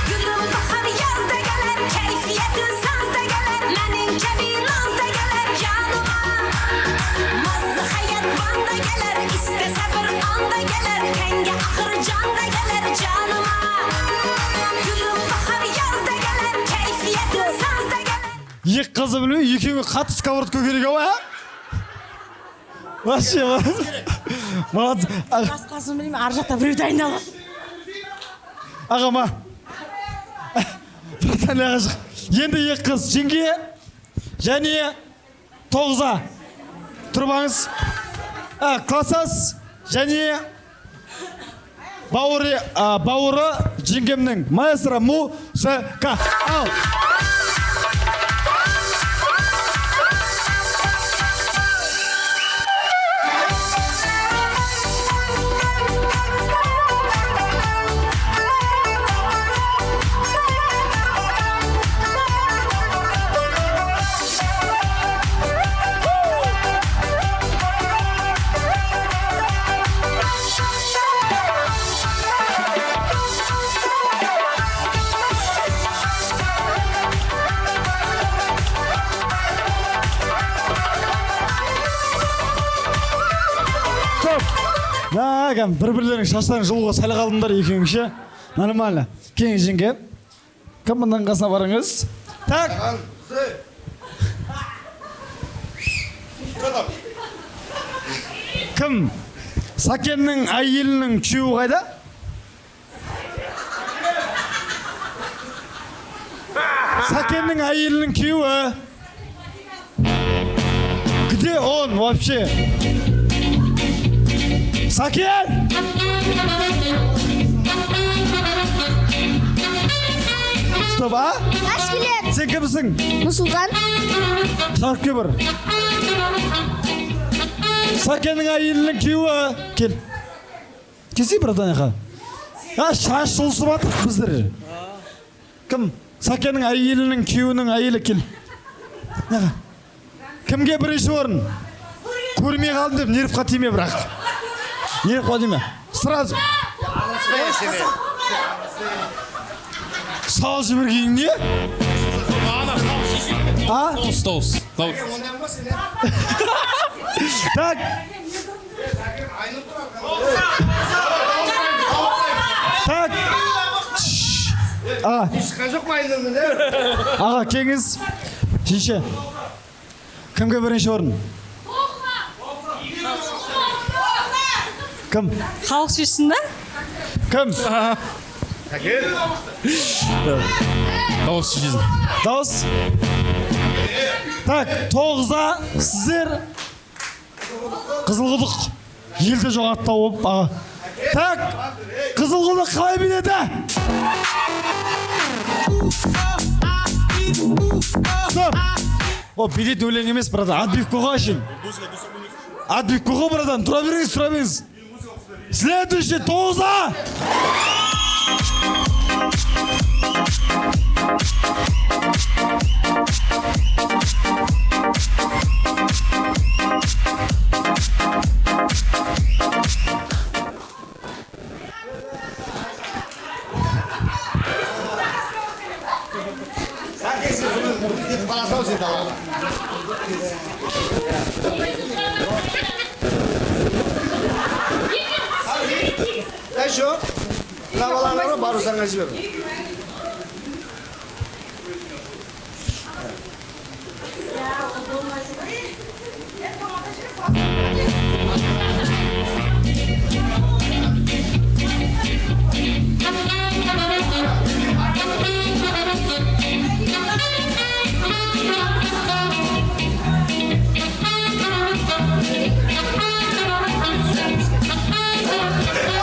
Gülüm bahar yazda gelir, keyfiyetin sazda gelir, menin kebi nazda gelir yanıma. Mazlı hayat banda gelir, istese bir anda gelir, tenge ahır canda gelir canıma. Gülüm bahar yazda gelir, keyfiyetin sazda gelir. Екі қызы білмей, екеуіңе қатты сковородка керек ау, а? Вообще, молодец. Басқасын білмеймін, ар жақта біреу дайындалып. Аға, ма. Братан, аға, шық. Енді екі қыз, жеңге және тоғыза. Тұрып. А, классас және бауыры, а, бауыры жеңгемнің. Маэстро, музыка. Ал. Стоп. Да, кәдімгі бір бірлерінің шаштарын жұлуға сәл қалдыңдар екеуің ше. Нормально. Келіңіз, жеңге. Кім, мынаның қасына барыңыз. Так. Кім? Сәкеннің әйелінің күйеуі қайда? Сәкеннің әйелінің күйеуі. Где он вообще? Сәкен! Стоп, а? Аш келем. Сен кімсің? Нұрсұлтан. Шығарып кел бір. Сәкеннің әйелінің күйеуі. Кел. Келсей, братан, аға. А, шаш жұлысып жатырық біздер. Кім? Сәкеннің әйелінің күйеуінің әйелі, кел. Аға. Кімге бірінші орын? Көрмей қалдым деп нервқа тиме бірақ. Нервқа тиме. Сразу. Салып жібергенің не? А? Дауыс, дауыс, дауыс. Так. Так. Аға. Шыққан жоқ па Айнұрмен, ә? Аға, кеңіз. Шеше. Кімге бірінші орын? Кім? Халық шешсін да? Кім? Дауыс шешесін. Дауыс. Так, 9-а сіздер Қызылқұдық елде жоқ ат тауып, аға. Так, Қызылқұдық қалай биледі? Стоп! О, билет өлең емес, братан. Отбивка ғой әшейін. Отбивка ғой, братан. Тұра беріңіз, тұра беріңіз. Следующий 9-а! Сәкен, сен бүгін кетіп қаласың ау сен далаға. Әй, мына баланы ұрып, барусаңға жібер.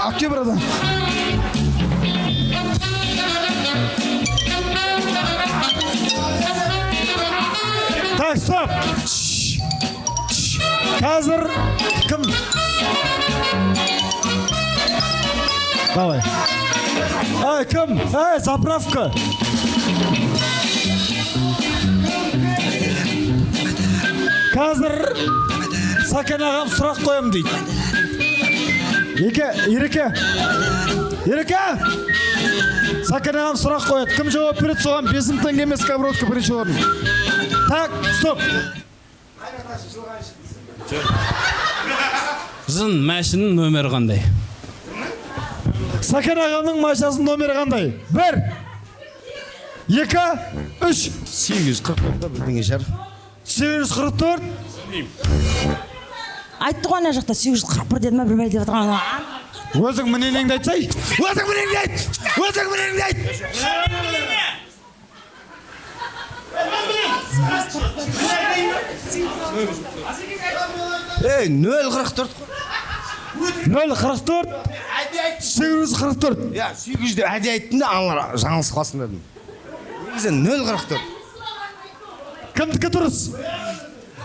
Әпке, братан. Так, стоп! Қазір кім? Давай. Эй, кім? Эй, заправка! Қазір Сәкен ағам сұрақ қоямын дейді. Еке, Ереке. Ереке! Сәкен ағам сұрақ қояды. Кім жауап береді, соған 5000 теңге емес сковородка бірінші орын. Так, стоп. Біздің машинаның нөмірі қандай? Сәкен ағамның машинасының нөмірі қандай? 1 2 3. 844 бірдеңе шығар. 844. Айтты ғой ана жақта 841 деді ма, бір бәле деп жатқан. Өзің мнениеңді айтсай. Өзің мнениеңді айт. Өзің мнениеңді айт. Ей, 044 қой. 044. 844. Иә, 800 деп әдейі айттым да, аналар жаңылысып қалсын дедім. Негізі 044. Кімдікі дұрыс?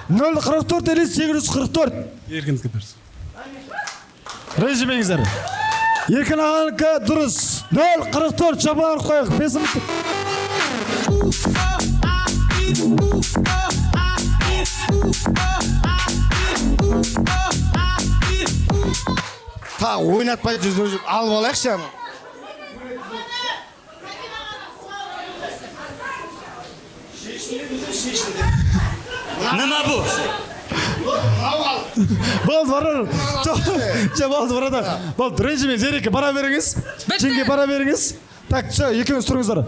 044 или 844? Еркіндікі дұрыс. Ренжімеңіздер. Еркін ағанікі дұрыс. 044 шапалақ қояйық. 5000. Тағы ойнатпай жүріп алып алайықшы аны. Nima bu? Болды, барар. Жоқ, болды, братан. Болды, ренжімеңіз, Ереке, бара беріңіз. Жеңге, бара беріңіз. Так, все, екеуіңіз тұрыңыздар.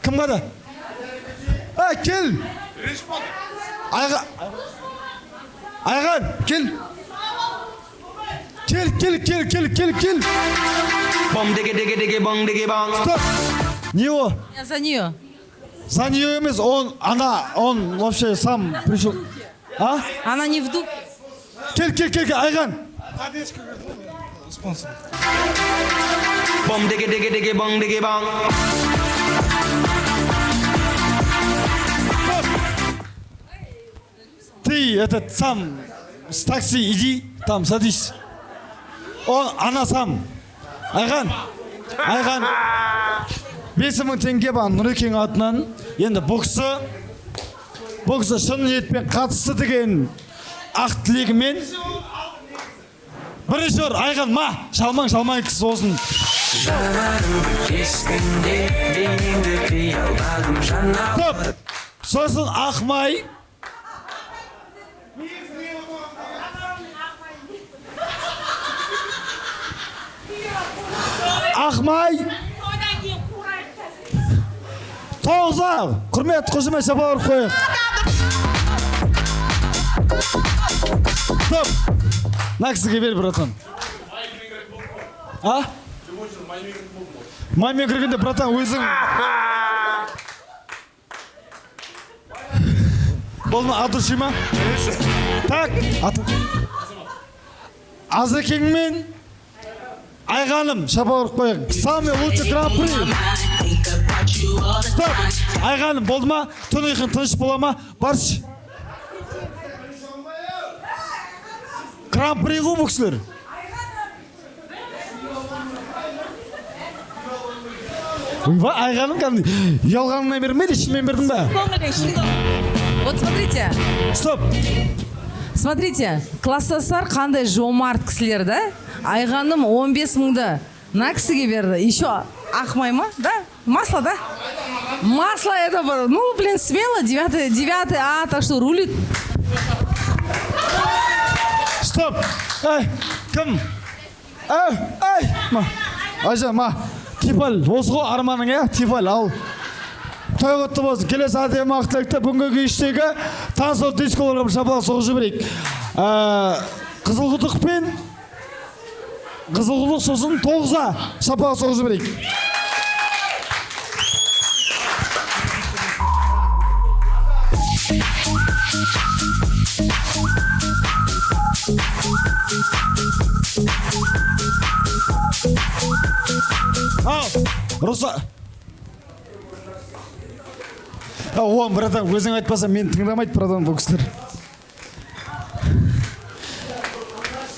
Кім қада? А, кел. Айға. Айған, кел. Кел, кел, кел, кел, кел, кел. Бом деге деге деге бong деге бong. Стоп. Не о? Я за нее. За нее емес, он, она, он вообще сам пришел. А? Она не в духе. Кел, кел, кел, кел, Айған. Спонсор. Бом деге деге деге бong деге bong. Ты этот сам с такси иди, там садись. Он, она сам. Айған, Айған. 5000 теңге бар Нұрекең атынан. Енді бұл кісі шын ниетпен қатысты деген ақ тілегімен бірінші орын Айған, ма, шалмаң, шалмаң кісі болсын. Жанарымды кескінде бейнеңді қиялдадым жанар. Стоп! Сосын Ақмай. Ақмай. Тоғыза. Құрмет, қошемет, шапалақ ұрып қояйық. Стоп! Мына кісіге бер, братан. А? Маймен кіргенде, братан, өзің... Болды ма, от души ма? Так, Азекең мен Айғаным, шапалақ ұрып қояйық. Самый лучший гран-при. Стоп! Айғаным, болды ма? Түн ұйқың тыныш бола ма? Баршы. Гран-при ғой бұл кісілер. Ойбай, Айғаным кәдімгі ұялғаныңнан бермеді, шынымен бердің ба? Вот смотрите. Стоп. Смотрите, класстастар қандай жомарт кісілер, да? Айғаным 15 мыңды мына кісіге берді. Еще Ақмай ма? Да? Масло, да? Масло это, ну, блин, смело, 9 А, так что рулит. Стоп! Эй, кім? Эй, эй! Ма, Айжан, ма, Типал, осы ғой арманың, иә? Типал, ал. Той құтты болсын. Келесі әдемі ақ тілекті бүгінгі кештегі танцор дисколарға бір шапалақ соғып жіберейік. Қызылқұдық пен Қызылқұдық, сосын Тоғыза шапалақ соғып жіберейік. Ал, Руса. Оған, братан, өзің айтпаса, мені тыңдамайды, братан, бұл кісілер.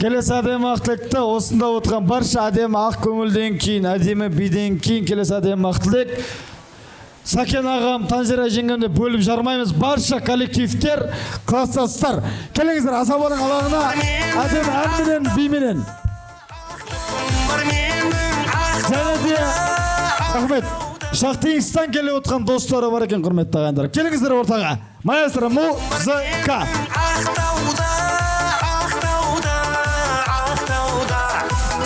Келесі әдемі ақ тілекті осында отырған барша әдемі ақ көңілден кейін, әдемі биден кейін келесі әдемі ақ тілек. Сәкен ағам, Танзира жеңгемді бөліп жармаймыз. Барша коллективтер, класстастар. Келіңіздер Асабаның алаңына әдемі әнменен, бименен. Және де, рахмет, Шахтинсктан келіп отқан достары бар екен, құрметті ағайындар. Келіңіздер ортаға. Маэстро музыка. Ақтауда, Ақтауда, Ақтауда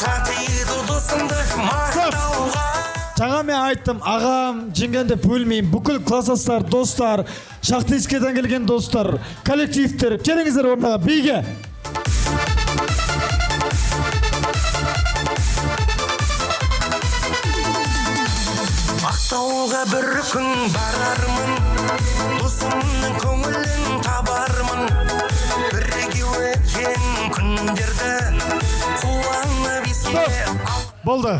татиды досымды мақтауға. Жаңа мен айттым, ағам, жеңгемді бөлмеймін. Бүкіл класстастар, достар, Шахтинскіден келген достар, коллективтер, келіңіздер ортаға, биге. Ақтауға бір күн барармын, досымның көңілін табармын. Бірге өткен күндерді қуанып еске ал. Болды.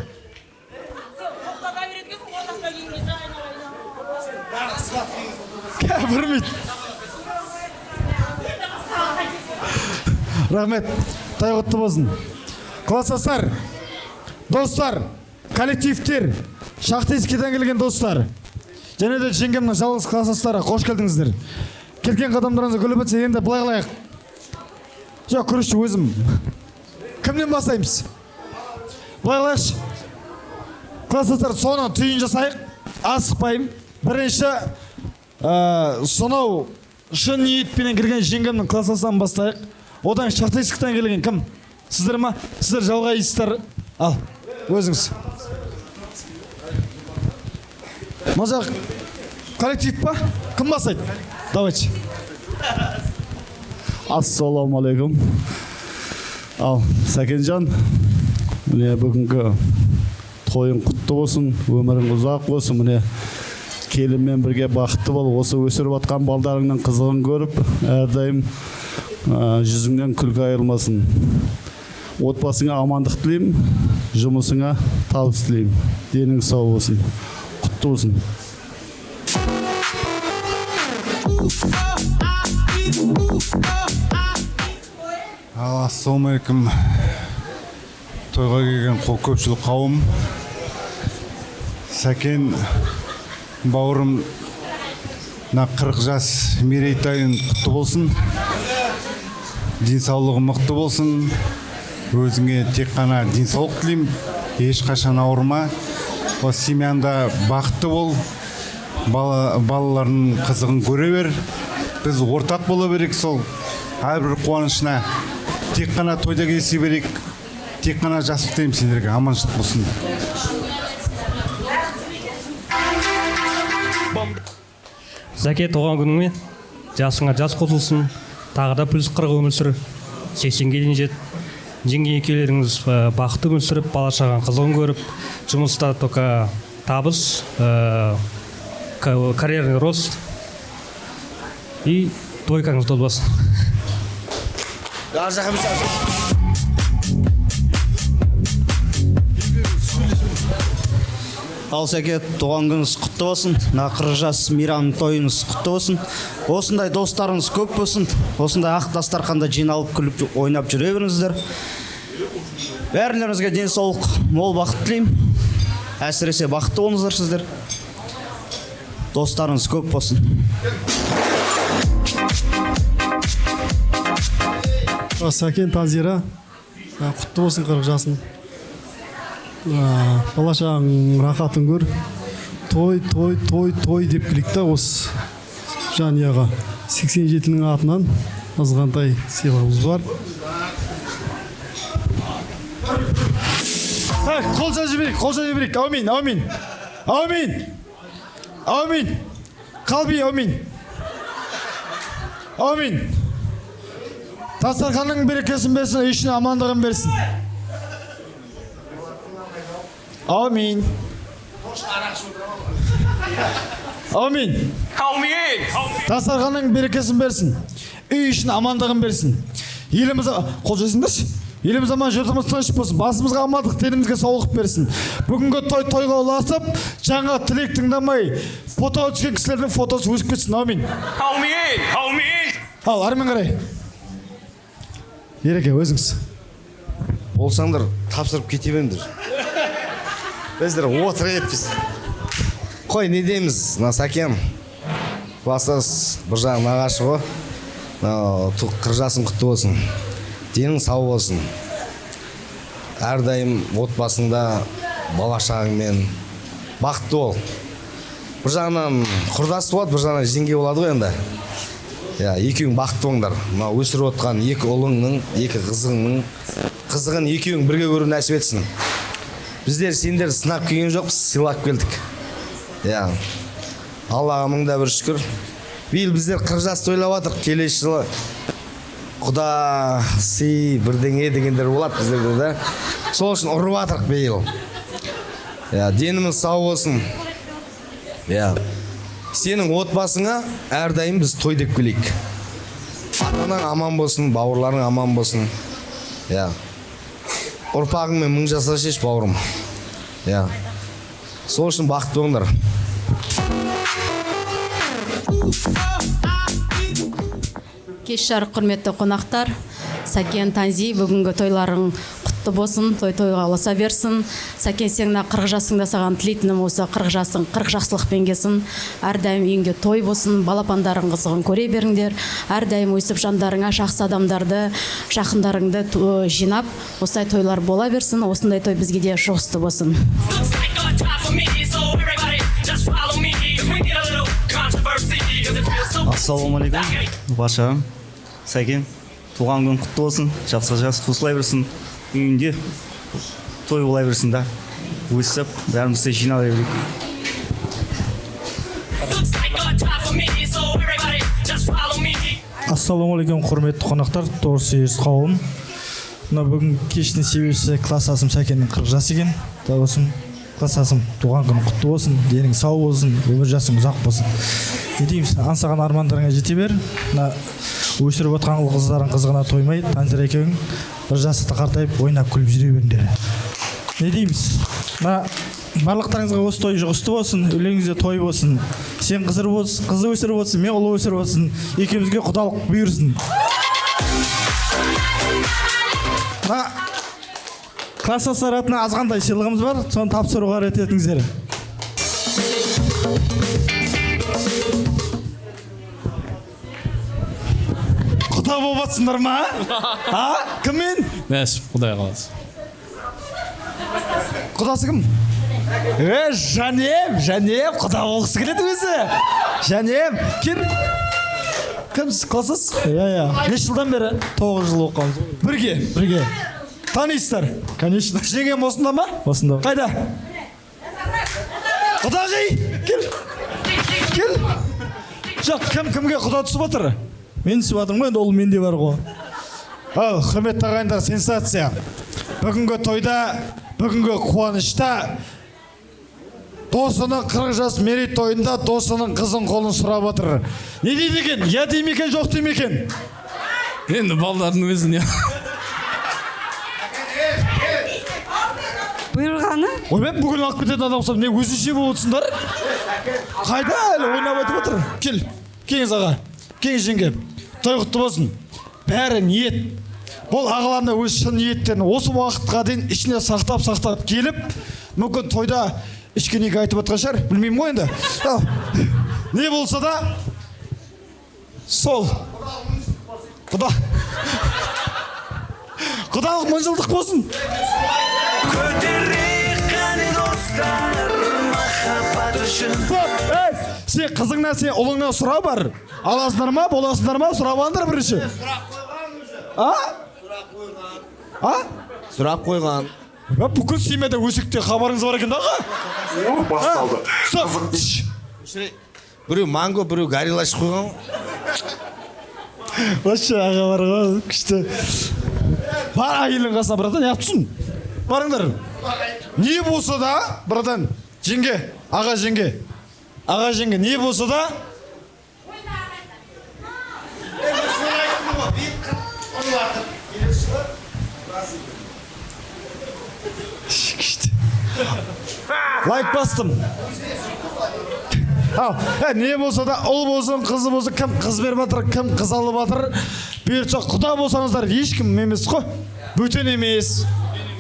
Бір минут. Рахмет. Той құтты болсын. Класстастар, достар, коллективтер, Шахтинскіден келген достар, және де жеңгемнің жалғыз класстастары, қош келдіңіздер. Келген қадамдарыңызды гүліп өтсе, енді былай қылайық. Жоқ, күрішші өзім. Кімнен бастаймыз? Былай қылайықшы. Класстастар, соны түйін жасайық. Асықпаймын. Бірінші, сонау шын ниетпенен кірген жеңгемнің класстастарын бастайық. Одан Шахтинскіден келген кім? Сіздер ма? Сіздер жалғайсыздар. Ал, өзіңіз. Мына жақ коллектив па? Кім бастайды? Давайте. Ассалаумағалейкум. Ал, Сәкенжан, міне бүгінгі тойың құтты болсын, өмірің ұзақ болсын, міне келінмен бірге бақытты бол, осы өсіріп атқан балдарыңның қызығын көріп, әрдайым жүзіңнен күлкі айырылмасын. Отбасыңа амандық тілеймін, жұмысыңа табыс тілеймін. Денің сау болсын. Құтты болсын. Ал, ассалаумағалейкум. Тойға келген көпшілік қауым. Сәкен бауырым, мына 40 жас мерейтойың құтты болсын. Денсаулығың мықты болсын. Өзіңе тек қана денсаулық тілеймін. Ешқашан ауырма. Осы семьяңда бақытты бол. Балалардың қызығын көре бер. Біз ортақ бола берейік сол әрбір қуанышына. Тек қана тойда кездесе берейік. Тек қана жақсылық тілеймін сендерге. Аманшылық болсын. Зәке, туған күніңмен, жасыңа жас қосылсын, тағы да плюс 40 өмір сүр, 80-ге дейін жет. Жеңге екеулеріңіз бақытты өмір сүріп, бала шағаң қызығын көріп, жұмыста только табыс, карьерный рост и двойкаңыз толмасын. Ал Сәке, туған күніңіз құтты болсын. Мына 40 жас мейрам тойыңыз құтты болсын. Осындай достарыңыз көп болсын. Осындай ақ дастарханда жиналып күліп ойнап жүре беріңіздер. Бәрілеріңізге денсаулық, мол бақыт тілеймін. Әсіресе бақытты болыңыздар сіздер. Достарыңыз көп болсын. Сәкен, Танзира, құтты болсын 40 жасың. Бала шағаң рахатын көр. Той, той, той, той деп келейік та осы жанұяға. 87-нің атынан азғантай сыйлығымыз бар. Так, қол жаза берейік, қол жаза берейік. Аумин, аумин. Аумин. Аумин. Қалби, аумин. Аумин. Дастарханның берекесін берсін, үй ішіне амандығын берсін. Аумин. Аумин. Аумин. Дастарханның берекесін берсін. Үй ішіне амандығын берсін. Еліміз қол жазыңдаршы. Еліміз аман, жұртымыз тыныш болсын. Басымызға амандық, денімізге саулық берсін. Бүгінгі той тойға ұласып, жаңа тілек тыңдамай, фотоға түскен кісілердің фотосы өсіп кетсін. Аумин. Аумин. Аумин. Ал, әрмен қарай. Ереке, өзіңіз. Болсаңдар, тапсырып кете беріңдер. Біздер отыр етпіз. Қой, не дейміз, мына Сәкен. Класстас бір жағын нағашы ғой. 40 жасың құтты болсын. Денің сау болсын. Әрдайым отбасыңда бала шағаңмен бақытты бол. Бір жағынан құрдас болады, бір жағынан жеңге болады ғой енді. Я, екеуің бақытты болыңдар. Мына өсіріп отқан екі ұлыңның, екі қызыңның қызығын екеуің бірге көру нәсіп етсін. Біздер сендер сынап келген жоқпыз, сыйлап келдік. Я, Аллаға мың да бір шүкір. Биыл біздер 40 жас тойлап жатырық. Келесі жылы құда сый бірдеңе дегендер болады біздерде да. Сол үшін ұрып жатырық биыл. Я, деніміз сау болсын. Я, сенің отбасыңа әрдайым біз той деп келейік. Ата-анаң аман болсын, бауырларың аман болсын. Я, ұрпағыңмен мың жаса шеш, бауырым. Я, сол үшін бақытты болыңдар. Кеш жарық, құрметті қонақтар. Сәкен, Танзи, бүгінгі тойларың құтты болсын, той тойға ұласа берсін. Сәкен, сен мына 40 жасыңда саған тілейтінім осы 40 жасың 40 жақсылықпен келсін. Әрдайым үйіңде той болсын, балапандарың қызығын көре беріңдер. Әрдайым өсіп жандарыңа жақсы адамдарды, жақындарыңды жинап, осындай тойлар бола берсін, осындай той бізге де жұғысты болсын. Ассалаумағалейкум, баршаға. Сәкен, туған күн құтты болсын, жақсы жас қосыла берсін, үйінде той бола берсін да, өсіп бәріміз де жинала берейік. Ассалаумағалейкум, құрметті қонақтар, торсүйіс қауым. Мына бүгін кештің себепшісі классасым Сәкеннің 40 жасы екен. Дауысым классасым, туған күнің құтты болсын, денің сау болсын, өмір жасың ұзақ болсын. Не дейміз, аңсаған армандарыңа жете бер. Мына өсіріп отқан ұл қыздарың қызығына тоймай, Танзира екеуің бір жасты қартайып ойнап күліп жүре беріңдер. Не дейміз, мына барлықтарыңызға осы той жұғысты болсын, үйлеріңізде той болсын. Сен қызы өсіріп отырсың, мен ұлы өсіріп отырсың, екеумізге құдалық бұйырсын. Мына класстастар атына азғантай сыйлығымыз бар, соны тапсыруға рет етіңіздер. Құда болып атсыңдар ма? А? Кіммен? Нәсіп, Құдай қаласа. Құдасы кім? Жанем, Жанем, құда болғысы келеді өзі. Жанем, кел. Кімсіз, класстас? Иә, иә. Неше жылдан бері? 9 жыл оқығанбыз. Бірге? Бірге. Танисыздар? Конечно. Жеңгем осында ма? Осында. Қайда? Құдағи, кел. Кел. Жоқ, кім кімге құда түсіп отыр? Мен түсіп жатырмын ғой, енді ол менде бар ғой. Ал, құрметті ағайындар, сенсация. Бүгінгі тойда, бүгінгі қуанышта досының 40 жас мерейтойында досының қызын қолын сұрап отыр. Не дейді екен? Я дей ме екен, жоқ дей ме екен? Енді балдардың өзіне. Бұйырғаны? Ойбай, бүгін алып кететін адам ұқсап, не өзінше болып отырсыңдар? Қайда әлі ойнап айтып отыр? Кел, келіңіз аға, келіңіз жеңге. Той құтты болсын. Бәрі ниет. Бұл ағаларына өз шын ниеттерін осы уақытқа дейін ішіне сақтап-сақтап келіп, мүмкін тойда ішкен екі айтып отқан шығар, білмеймін ғой енді. Ал, не болса да, сол. Құда. Құдалық мыңжылдық болсын. Көтерейік қане достар махаббат үшін. Стоп! Сен қызыңнан, сен ұлыңнан сұра бар. Аласыңдар ма, боласыңдар ма, сұрап алыңдар бірінші. Сұрақ қойған уже. А? Сұрақ қойған. А? Сұрақ қойған. Бүкіл семьяда өсекте хабарыңыз бар екен да, аға? Басталды. Стоп! Біреу манго, біреу горилла ішіп қойған. Вообще аға бар ғой, күшті. Бар әйелдің қасына, братан, неғып тұрсың? Барыңдар. Не болса да, братан, жеңге, аға жеңге. Аға жеңге, не болса да. Күшті. Лайк бастым. Ал, не болса да, ұл болсын, қызы болсын, кім қыз беріп жатыр, кім қыз алып жатыр. Бұйыртса құда болсаңыздар, ешкім емес қой. Бөтен емес,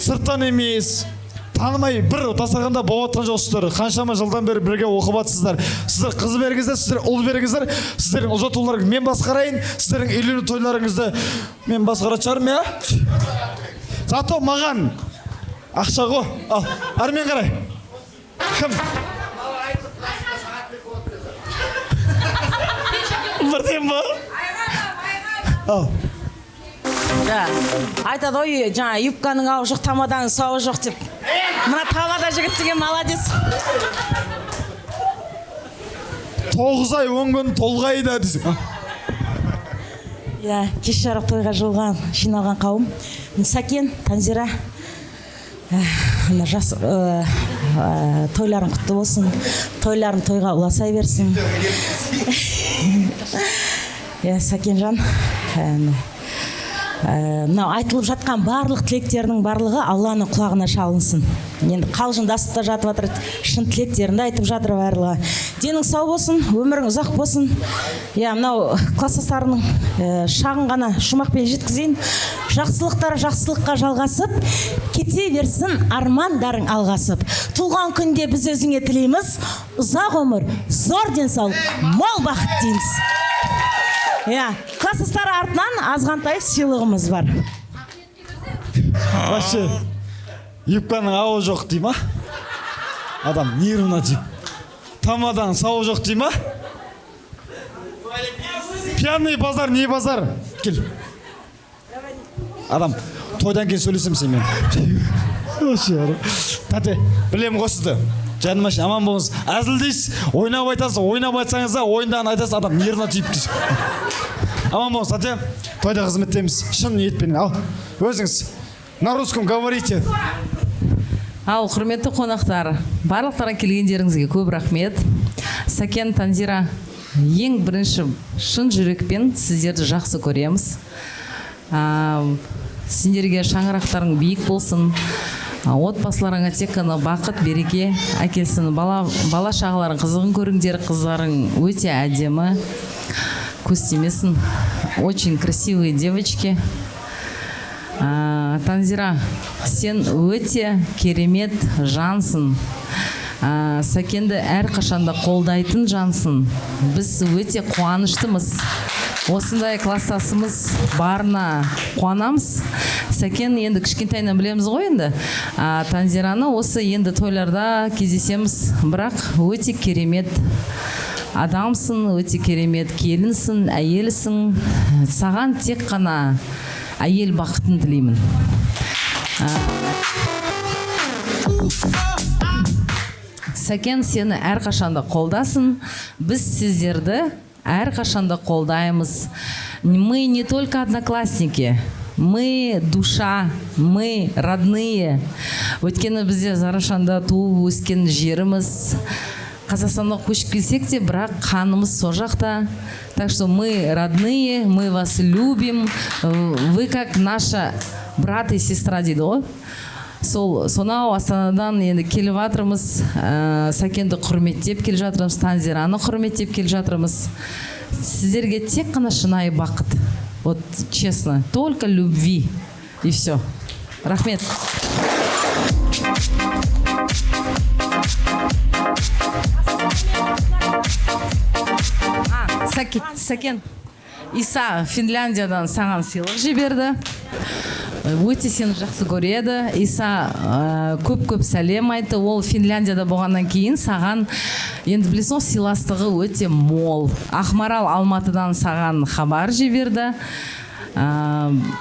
сырттан емес. Танымай бір тастағанда болып жатқан жоқсыздар. Қаншама жылдан бері бірге оқып жатсыздар. Сіздер қыз беріңіздер, сіздер ұл беріңіздер. Сіздердің ұзатуларыңызды мен басқарайын, сіздердің үйлену тойларыңызды мен басқаратын шығармын, иә? Зато маған ақша ғой. Ал, әрмен қарай. Кім? Бірден ба? Ал. Айтады ғой, жаңа юбканың ауы жоқ, тамаданың сауы жоқ деп. Мына тамада жігіт деген молодец. 9 ай 10 күн толғайды десең. Иә, кеш жарық тойға жолған, жиналған қауым. Сәкен, Танзира, мына жас тойларың құтты болсын. Тойларың тойға ұласа берсін. Иә, Сәкенжан, мынау айтылып жатқан барлық тілектерінің барлығы Алланың құлағына шалынсын. Енді қалжыңдасып та жатып жатыр, шын тілектерін де айтып жатыр барлығы. Денің сау болсын, өмірің ұзақ болсын. Иә, мынау класстастарының шағын ғана шумақпен жеткізейін. Жақсылықтар жақсылыққа жалғасып, кете берсін армандарың алғасып. Туған күнде біз өзіңе тілейміз, ұзақ өмір, зор денсаулық, мол бақыт дейміз. Иә, класстастары артынан азғантай сыйлығымыз бар. Вообще, юбканың ауы жоқ дей ма? Адам нервына тиіп. Тамаданың сауы жоқ дей ма? Пьяный базар, не базар? Кел. Адам, тойдан кейін сөйлесем сенімен. Вообще, тәте, білемін ғой сізді. Жаным ашын, аман болыңыз. Әзілдейсіз, ойнап айтасыз, ойнап айтсаңыз да, ойындағын айтасыз, адам нервына тиіп дейсіз. Аман болыңыз, тәте. Тойда қызметтеміз. Шын ниетпен. Ал, өзіңіз. На русском говорите. Ал, құрметті қонақтар, барлықтарың келгендеріңізге көп рахмет. Сәкен, Танзира, ең бірінші шын жүрекпен сіздерді жақсы көреміз. Сендерге шаңырақтарың биік болсын. Отбасыларыңа тек қана бақыт, береке әкелсін. Бала шағаларың қызығын көріңдер, қыздарың өте әдемі. Көз тимесін. Очень красивые девочки. Танзира, сен өте керемет жансың. Сәкенді әрқашанда қолдайтын жансың. Біз өте қуаныштымыз. Осындай класстасымыз барына қуанамыз. Сәкен енді кішкентайынан білеміз ғой енді. Танзираны осы енді тойларда кездесеміз. Бірақ өте керемет адамсың, өте керемет келінсің, әйелсің. Саған тек қана әйел бақытын тілеймін. Сәкен сені әрқашанда қолдасын. Біз сіздерді әрқашанда қолдаймыз. Мы не только одноклассники, мы душа, мы родные. Өйткені бізде Зарашанда туып өскен жеріміз. Қазақстанға көшіп келсек те, бірақ қанымыз сол жақта. Так что мы родные, мы вас любим. Вы как наша брат и сестра дейді ғой. Сол сонау Астанадан енді келіп жатырмыз, Сәкенді құрметтеп келе жатырмыз, Танзираны құрметтеп келе жатырмыз. Сіздерге тек қана шынайы бақыт. Вот честно, только любви и все. Рахмет. Сәкен, Иса Финляндиядан саған сыйлық жіберді. Өте сені жақсы көреді. Иса көп-көп сәлем айтты. Ол Финляндияда болғаннан кейін саған, енді білесің ғой, сыйластығы өте мол. Ақмарал Алматыдан саған хабар жіберді.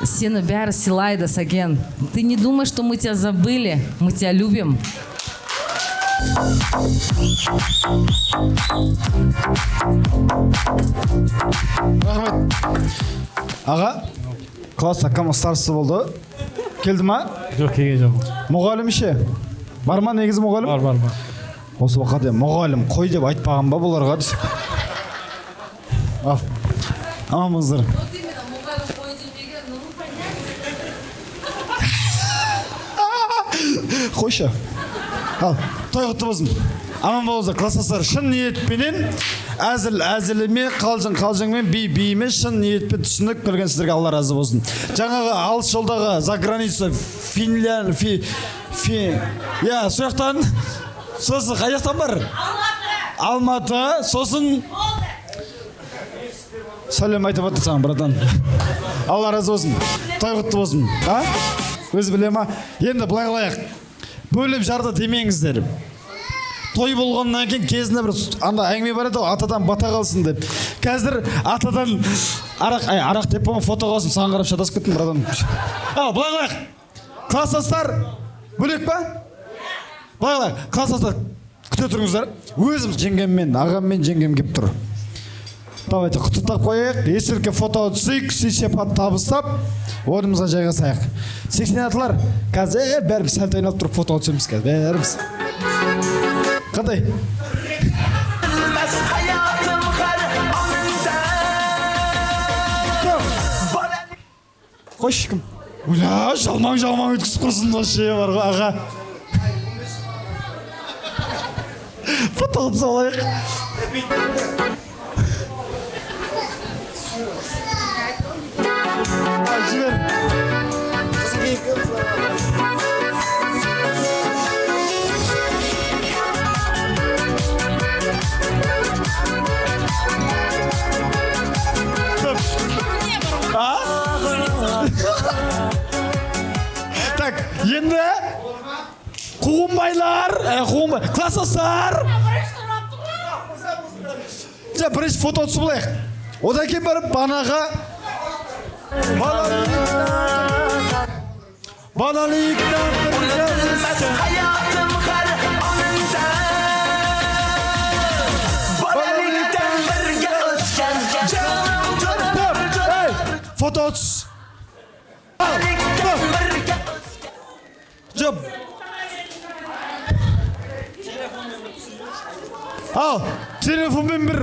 Сені бәрі сыйлайды, Сәкен. Ты не думай, что мы тебя забыли, мы тебя любим. Рахмет. Аға, класста кім старшысы болды? Келді ма? Жоқ, келген жоқ. Мұғалім ше? Бар ма негізі мұғалім? Бар, бар, бар. Осы уақытқа дейін мұғалім қой деп айтпаған ба бұларға? Ал, аман болыңыздар. Қойшы. Ал, той құтты болсын. Аман болыңыздар, класстастар. Шын ниетпенен, әзіл әзіліме, қалжың қалжыңмен, би биіме шын ниетпен түсінік келген сіздерге Алла разы болсын. Жаңағы алыс жолдағы за границу Финляндия, я, сол жақтан, сосын қай жақтан бар? Алматы, сосын сәлем айтып жатыр саған, братан. Алла разы болсын. Той құтты болсын. А? Өзі біле ма? Енді былай қылайық. Бөліп жарды демеңіздер. Той болғаннан кейін кезінде бір анда әңгіме бар еді ғой, атадан бата қалсын деп. Қазір атадан арақ, ай, арақ деп болған фото қалсын, саған қарап шатасып кеттім, братан. Ал, былай қылайық. Класстастар бөлек па? Былай қылайық. Класстастар күте тұрыңыздар. Өзім жеңгеммен, ағаммен жеңгем келіп тұр. Давайте құттықтап қояйық, естелікке фото түсейік, сый-сепат табыстап, орнымызға жайғасайық. 86-лар, қазір бәріміз сәл айналып тұрып фото түсеміз қазір, бәріміз. Қандай? Қойшы кім? Уля, жалмаң-жалмаң өткізіп құрсын осы жер бар ғой, аға. Фото түсіп алайық. Жібер. Так, енді қуғынбайлар, қуғынбай, класстастар. Бірінші фото түсіп алайық. Одан кейін барып банаға балалықтан фото түс. Жоқ. Ал, телефонмен бір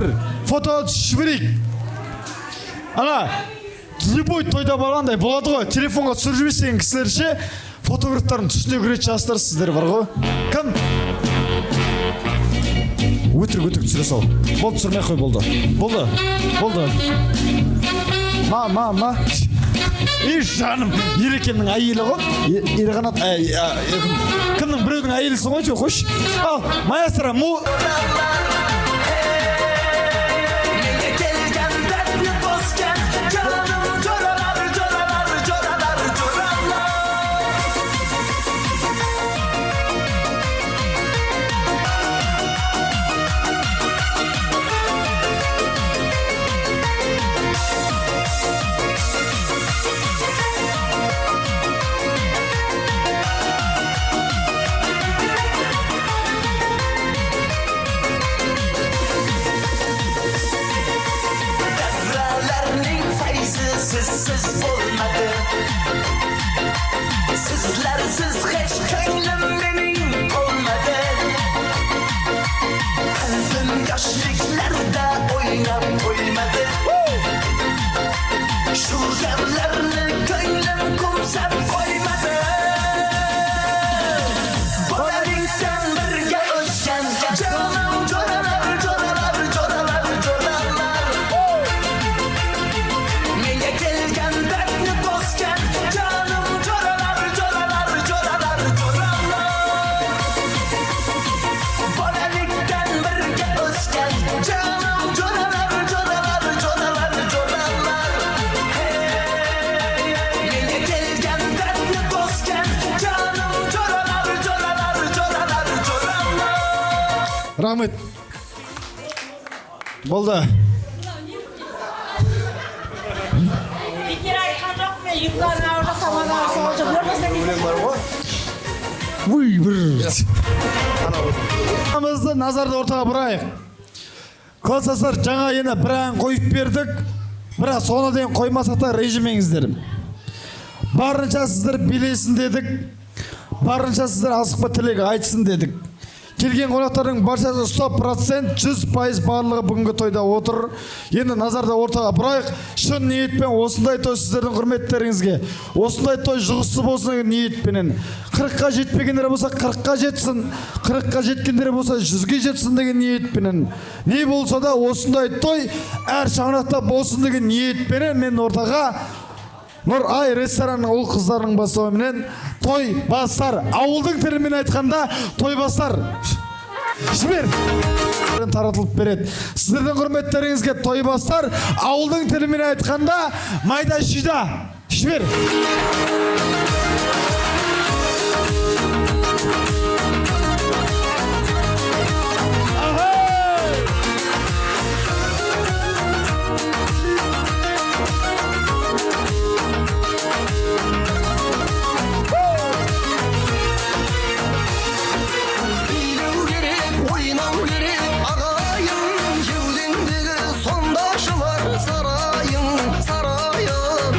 фото түсіп жіберейік. Ана, любой тойда барғандай болады ғой, телефонға түсіріп жіберсе деген кісілер ше, фотографтардың түсіне кіретін жастар сіздер бар ғой. Кім? Өтірік өтірік түсіре сал. Болды, түсірмей қой, болды. Болды, болды. Ма, ма, ма. Ей, жаным, Ерекеннің әйелі ғой. Ерқанат, кімнің біреудің әйелісің ғой, жоқ, қойшы. Ал, маэстро, му... Рахмет. Болды. Бекер айтқан жоқпын мен, ұйқыдан ауыр тамақ ауыр болмаса. Өлең бар ғой. Уй, бір. Назарды назарды ортаға бұрайық. Класстастар, жаңа енді бір ән қойып бердік. Бірақ соны дейін қоймасақ та ренжімеңіздер. Барынша сіздер билесін дедік. Барынша сіздер асықпа тілек айтсын дедік. Келген қонақтардың баршасы 100%, 100% барлығы бүгінгі тойда отыр. Енді назарды ортаға бұрайық. Шын ниетпен осындай той сіздердің құрметтеріңізге, осындай той жұғысты болсын деген ниетпенен. 40-қа жетпегендер болса 40-қа жетсін, 40-қа жеткендер болса 100-ге жетсін деген ниетпенен. Не болса да осындай той әр шаңырақта болсын деген ниетпенен мен ортаға Нұрай ресторанының ұл қыздарының бастауыменен той бастар. Ауылдың тілімен айтқанда той бастар. Жібер. Таратылып береді. Сіздердің құрметтеріңізге той бастар. Ауылдың тілімен айтқанда майда шида. Жібер. Билеу керек, ойнау керек, ағайын, кеудеңдегі сонда ашылар сарайың, сарайың.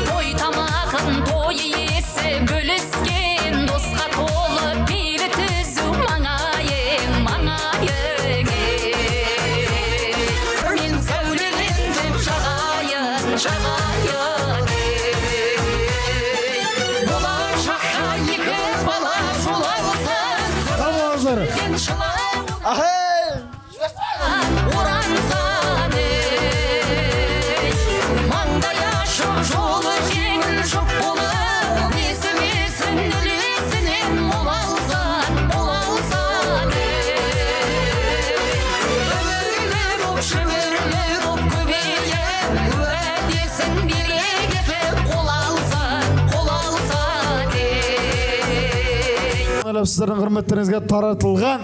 Той тамағын той иесі бөліскен, досқа толы белі түзу маңайың, маңайың. Мен сәулелендім жағайын, жағайын. Болашаққа екі бала жол алсын, Тамамыздар. Орансан, ей. Маңдай ашық, жолы жеңіл жұп болып, несібесін үлесінен мол алсан, мол алсан, ей. Өмірлі боп, шүберлі боп көбейіп, уәдесін бере кетіп қол алсан, қол алсан, ей. Ойлап сіздердің құрметтеріңізге таратылған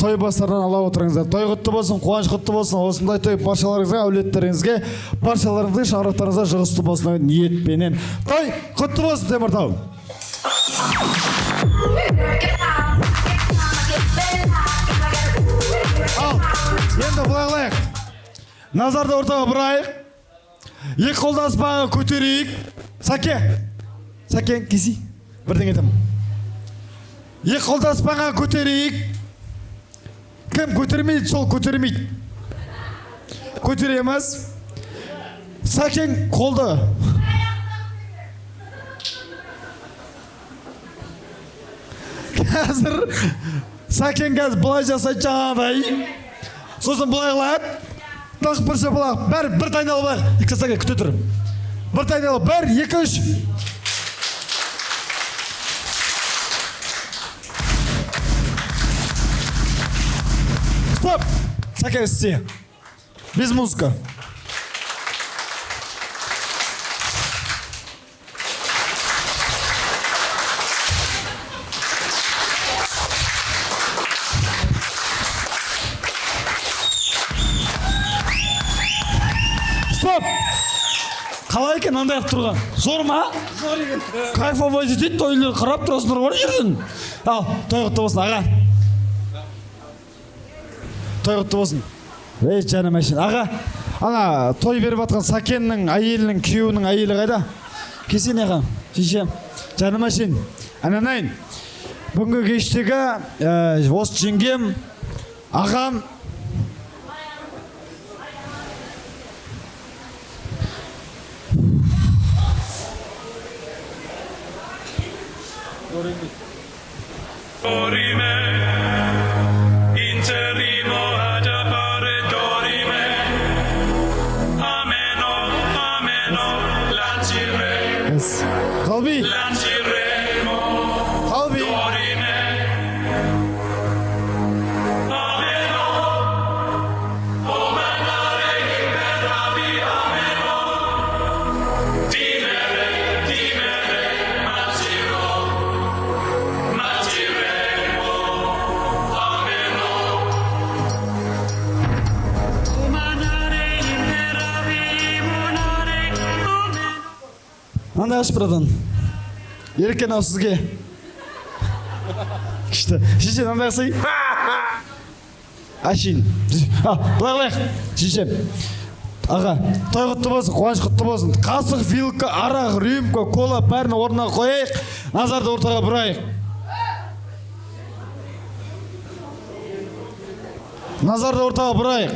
той бастардан ала отырыңыздар. Той құтты болсын, қуаныш құтты болсын. Осындай той баршаларыңызға, әулеттеріңізге, баршаларыңыздың шаңырақтарыңызға жұғысты болсын деген ниетпенен. Той құтты болсын, Теміртау. Ал, енді былай қылайық. Назарды ортаға бұрайық. Екі қолды аспанға көтерейік. Сәке, Сәкен, кесі. Бірдеңе айтамын. Екі қолды аспанға көтерейік. Кім көтермейді, сол көтермейді. Көтереміз. Сәкен қолды. Қазір Сәкен қазір былай жасайды жаңағыдай. Сосын былай қылады. Тақ бір шапалақ. Бәрі бір дайындалып алайық. Екі Сәкен күте тұр. Бір дайындалып. 1, 2, 3. Стоп! Сәкен, істе. Без музыка. Стоп! Қалай екен андай қылып тұрған? Зор ма? Зор екен. Кайфовать етеді, тойлар қарап тұрасыңдар ғой жерден. Ал, той құтты болсын, аға. Той құтты болсын. Ей, жаным әшейін. Аға, ана той беріп жатқан Сәкеннің әйелінің, күйеуінің әйелі қайда? Келсең, аға, шеше. Жаным әшейін. Ананайын. Бүгінгі кештегі осы жеңгем, ағам, Dorime, interimo ad appare dorime. Ameno, ameno, lancire. Қалби. Lanciremo. Қалби. Dorime. Ameno. O manare imperavi ameno. Dimere, dimere, marcirò. Marciremo. Мынандай аш, братан. Ереке, мынау сізге. Күшті. Шеше, мынандай қылсай. Әшейін. А, былай қылайық. Шеше. Аға, той құтты болсын, қуаныш құтты болсын. Қасық, вилка, арақ, рюмка, кола бәрін орнына қояйық. Назарды ортаға бұрайық. Назарды ортаға бұрайық.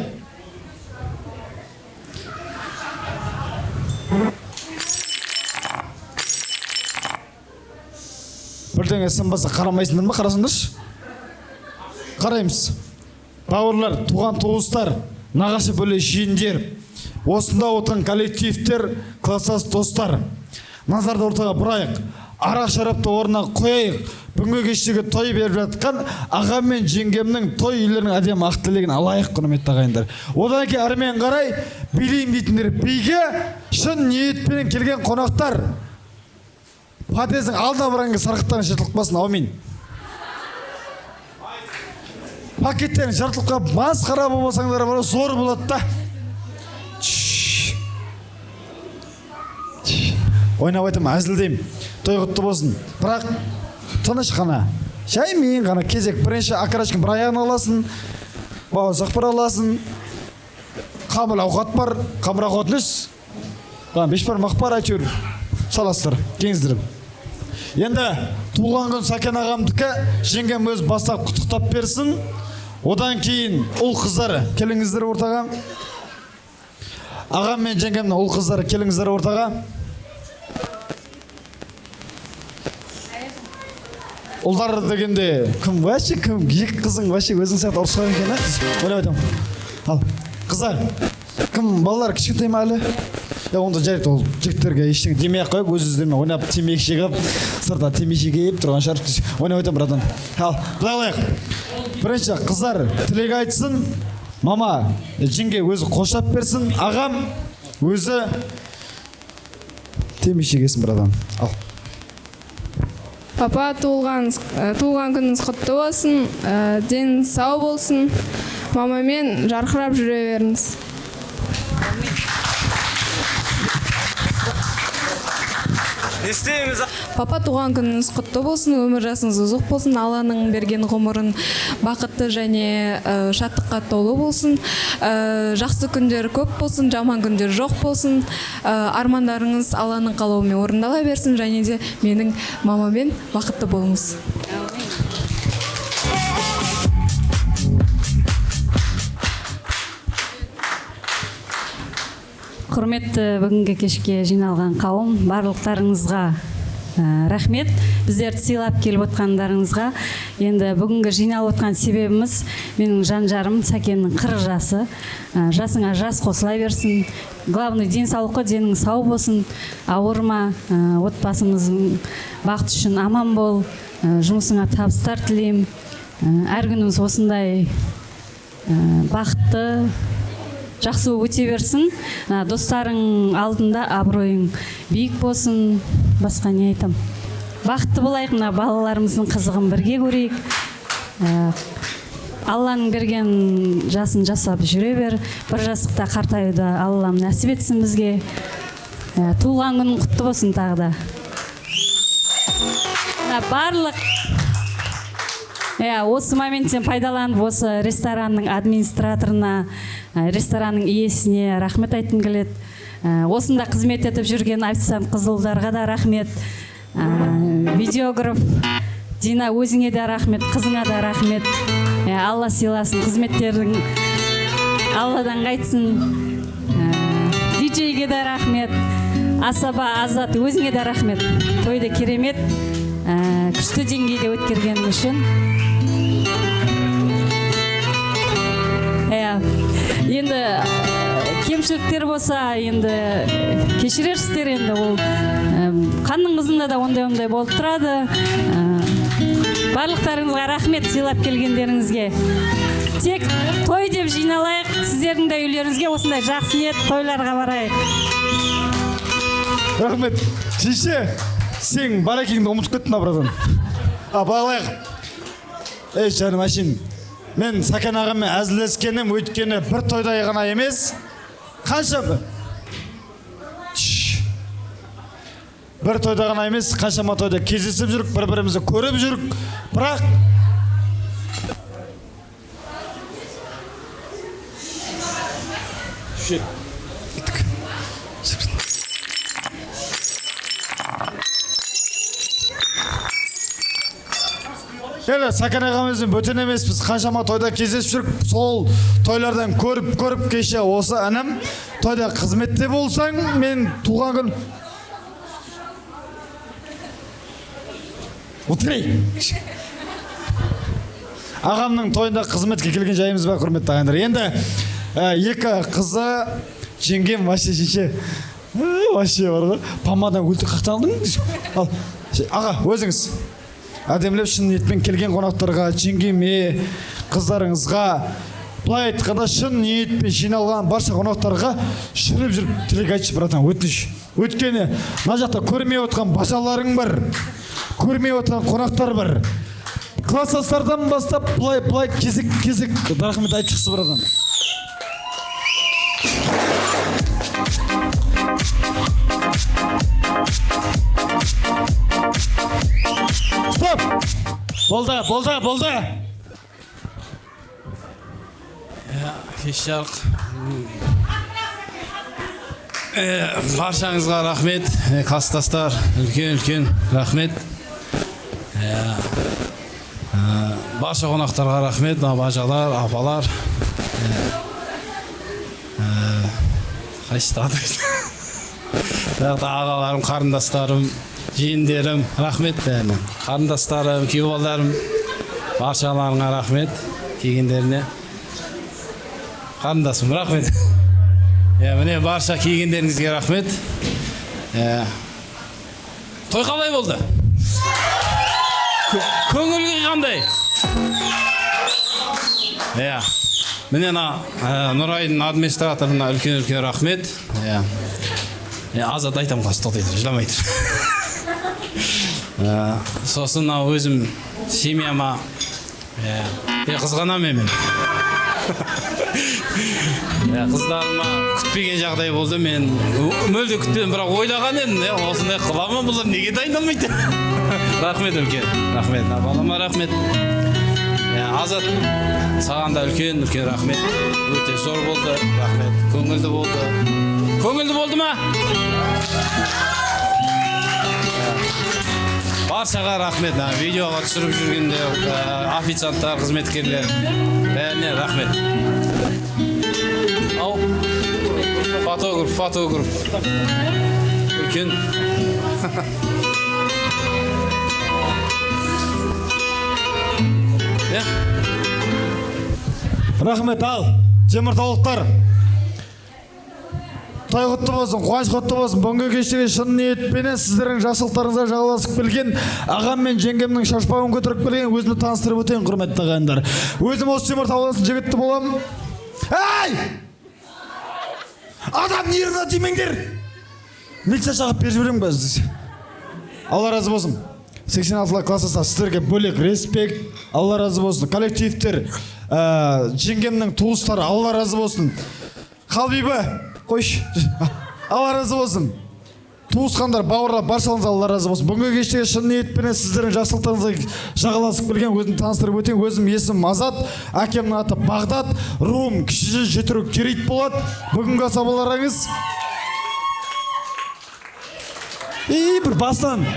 Бірдеңе сынбаса қарамайсыңдар ма? Қарасаңдаршы. Қараймыз. Бауырлар, туған туыстар, нағашы бөле жиендер, осында отырған коллективтер, класстас достар. Назарды ортаға бұрайық. Арақ шарапты орнына қояйық. Бүгінгі кештегі той беріп жатқан ағам мен жеңгемнің той үйлерінің әдемі ақ тілегін алайық, құрметті ағайындар. Одан кейін әрмен қарай билеймін дейтіндер биге шын ниетпен келген қонақтар подъездің алдына барған кезде сарқыттарың жыртылып қалмасын, аумин. Пакеттерің жыртылып қалып масқара болмасаңдар бар, зор болады да. Ойнап айтамын, әзілдеймін. Той құтты болсын. Бірақ тыныш қана, жаймен ғана кезек. Бірінші окорочканың бір аяғын аласың, бауырсақ бір аласың, қамыр ауқат бар, қамыр ауқат емес, бешбармақ бар, әйтеуір саласыздар, кеңіздір. Енді туылған күн Сәкен ағамдікі, жеңгем өз бастап құттықтап берсін. Одан кейін ұл қыздары келіңіздер ортаға. Ағам мен жеңгемнің ұл қыздары келіңіздер ортаға. Ұлдар дегенде кім вообще, кім екі қызың вообще өзің сияқты ұрысқан екен, а? Ойлап айтамын. Ал қыздар, кім балалар кішкентай ма әлі? Я онда жарайды, ол жігіттерге ештеңе демей ақ қояйық, өз өздерімен ойнап темекі шегіп, сыртта темекі шегіп тұрған шығар. Ойнап айтамын, братан. Ал былай қылайық. Бірінші қыздар тілек айтсын, мама жеңге өзі қоштап берсін, ағам өзі темекі шегесін, братан. Ал. Папа, туылған күніңіз құтты болсын, деніңіз сау болсын, мамамен жарқырап жүре беріңіз. Не істейміз? Папа, туған күніңіз құтты болсын, өмір жасыңыз ұзақ болсын, Алланың берген ғұмырын бақытты және шаттыққа толы болсын, жақсы күндер көп болсын, жаман күндер жоқ болсын, армандарыңыз Алланың қалауымен орындала берсін, және де менің мамамен бақытты болыңыз. Құрметті бүгінгі кешке жиналған қауым, барлықтарыңызға рахмет. Біздерді сыйлап келіп отқандарыңызға. Енді бүгінгі жиналып отқан себебіміз менің жан жарым Сәкеннің 40 жасы. Жасыңа жас қосыла берсін. Главный денсаулыққа, денің сау болсын, ауырма, отбасымыздың бақыты үшін аман бол, жұмысыңа табыстар тілеймін. Әр күніміз осындай бақытты, жақсы өте берсін. Достарың алдында абыройың биік болсын. Басқа не айтам? Бақытты болайық, мына балаларымыздың қызығын бірге көрейік. Алланың берген жасын жасап жүре бер. Бір жастықта қартаюды Аллам нәсіп етсін бізге. Туылған күнің құтты болсын тағы да. Барлық осы моменттен пайдаланып, осы ресторанның администраторына, ресторанның иесіне рахмет айтқым келеді. Осында қызмет етіп жүрген официант қызылдарға да рахмет. Видеограф Дина, өзіңе де рахмет, қызыңа да рахмет. Алла сыйласын, қызметтерің Алладан қайтсын. Диджейге де рахмет. Асаба, Азат, өзіңе де рахмет. Тойды керемет, күшті деңгейде өткергенің үшін. Енді кемшіліктер болса, енді кешірерсіздер, енді ол қанның қызында да ондай-ондай болып тұрады. Барлықтарыңызға рахмет сыйлап келгендеріңізге. Тек той деп жиналайық, сіздердің де үйлеріңізге осындай жақсы ниет тойларға барайық. Рахмет. Шеше, сен бар екеніңді ұмытып кеттің, братан. Балайық. Ей, жаным, әшейін. Мен Сәкен ағаммен әзілдескенім, өйткені бір тойдай ғана емес, қанша Бір тойда ғана емес, қаншама тойда кездесіп жүрік, бір-бірімізді көріп жүрік. Бірақ Енді Сәкен ағамызбен бөтен емеспіз, қаншама тойда кездесіп жүрік, сол тойлардан көріп кеше осы інім тойда қызметте болсаң, мен туған күн отырай. Ағамның тойында қызметке келген жайымыз бар, құрметті ағайындар. Енді екі қызы, жеңгем вообще шеше, вообще бар ғой, помадан өлтір қақтан алдың. Ал, аға, өзіңіз әдемілеп шын ниетпен келген қонақтарға, жеңгеме, қыздарыңызға, былай айтқанда шын ниетпен жиналған барша қонақтарға шіріп жүріп тілек айтшы, братан, өтініш. Өйткені мына жақта көрмей отқан бажаларың бар, көрмей отқан қонақтар бар. Класстастардан бастап былай кезек-кезек рахмет айтып шықсы, братан. Стоп! Болды. Кеш жарық. Баршаңызға рахмет, класстастар, үлкен рахмет. Барша қонақтарға рахмет, бажалар, апалар. Қайсысы тағы ағаларым, қарындастарым, жиендерім, рахмет бәріне. Қарындастарым, күйеу балдарым, баршаларыңа рахмет келгендеріне. Қарындасым, рахмет. Міне барша келгендеріңізге рахмет. Той қалай болды? Көңіл күй қандай? Міне Нұрайдың администраторына үлкен рахмет. Азат айтам қазір, тоқтайды, жыламайды. Сосын өзім семьяма қызғанамын мен. Қыздарыма күтпеген жағдай болды, мен мүлде күтпедім, бірақ ойлаған едім, осындай қыла ма бұлар, неге дайындалмайды? Рахмет үлкен, рахмет, балама рахмет. Азат, саған да үлкен рахмет. Өте зор болды, рахмет. Көңілді болды. Көңілді болды ма? Баршаға рахмет. Видеоға түсіріп жүргенде официанттар, қызметкерлер, бәріне рахмет. Ау, фотограф. Үлкен. Рахмет, ал, теміртаулықтар. Той құтты болсын, қуаныш құтты болсын. Бүгінгі кештегі шын ниетпенен сіздердің жақсылықтарыңызға жағаласып келген ағам мен жеңгемнің шашбауын көтеріп келген өзімді таныстырып өтейін, құрметті ағайындар. Өзім осы Теміртау қаласының жігіті боламын. Әй! Адам нервына тимеңдер! Милиция шақырып беріп жіберемін қазір. Алла разы болсын. 86 класстастар, сіздерге бөлек респект. Алла разы болсын. Коллективтер, жеңгемнің туыстары, Алла разы болсын. Қалбибі, қойшы. Алла разы болсын. Туысқандар, бауырлар, баршаларыңызға Алла разы болсын. Бүгінгі кештегі шын ниетпенен сіздердің жақсылықтарыңызға жағаласып келген өзімді таныстырып өтейін. Өзім есімім Азат, әкемнің аты Бағдат, руым кіші жүз, жетіру Керейт болады. Бүгінгі асабаларыңыз бір бастан.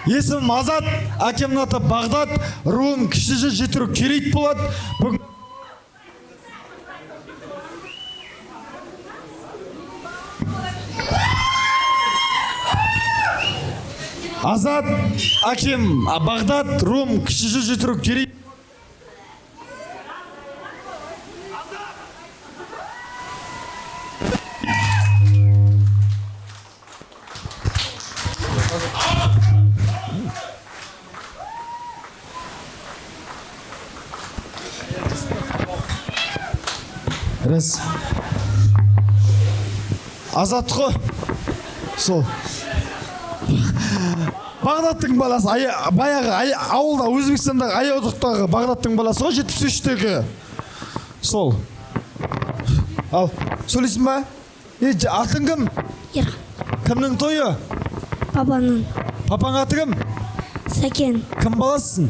Есімім Азат, әкемнің аты Бағдат, руым кіші жүз, жетіру Керейт болады. Бүгін Азат, әкем Бағдат, руым кіші жүз, жетіру Керейт. Рас. Азат қой. Сол. Бағдаттың баласы, баяғы ауылда, Өзбекстандағы Аяудықтағы Бағдаттың баласы ғой, 73-тегі. Сол. Ал, сөйлейсің ба? Атың кім? Ерхан. Кімнің тойы? Папаның. Папаң аты кім? Сәкен. Кім баласысың?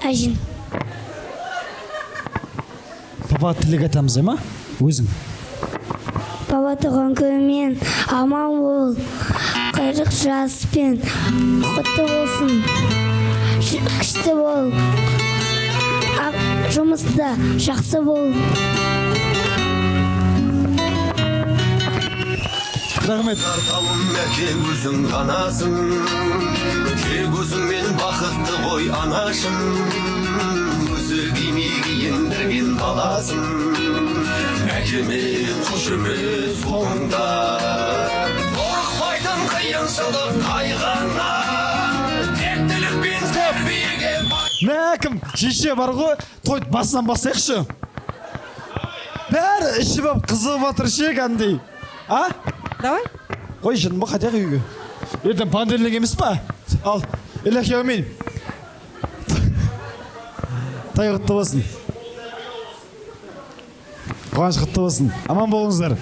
Әжін. Папаға тілек айтамыз, ма? Өзің. Папа, туған күнімен, аман бол. 40 жаспен құтты болсын. Күшті бол. Жұмыста жақсы бол. Рахмет. Әке өзің ғанасың, тек өзіңмен бақытты ғой анашым. Өзі кимей киіндірген баласын. Әкеме қошемет соңында. Қорықпайтын қиыншылық қайғынан. Тектілік пен тәрбиеге. Мә, кім шеше бар ғой, тойды басынан бастайықшы. Бәрі ішіп алып қызығып жатыр ше кәдімгідей. А? Давай. Қой, жын ба, қайтайық үйге. Ертең понедельник емес па? Ал, илахи әумин. Той құтты болсын. Қуаныш құтты болсын. Аман болыңыздар.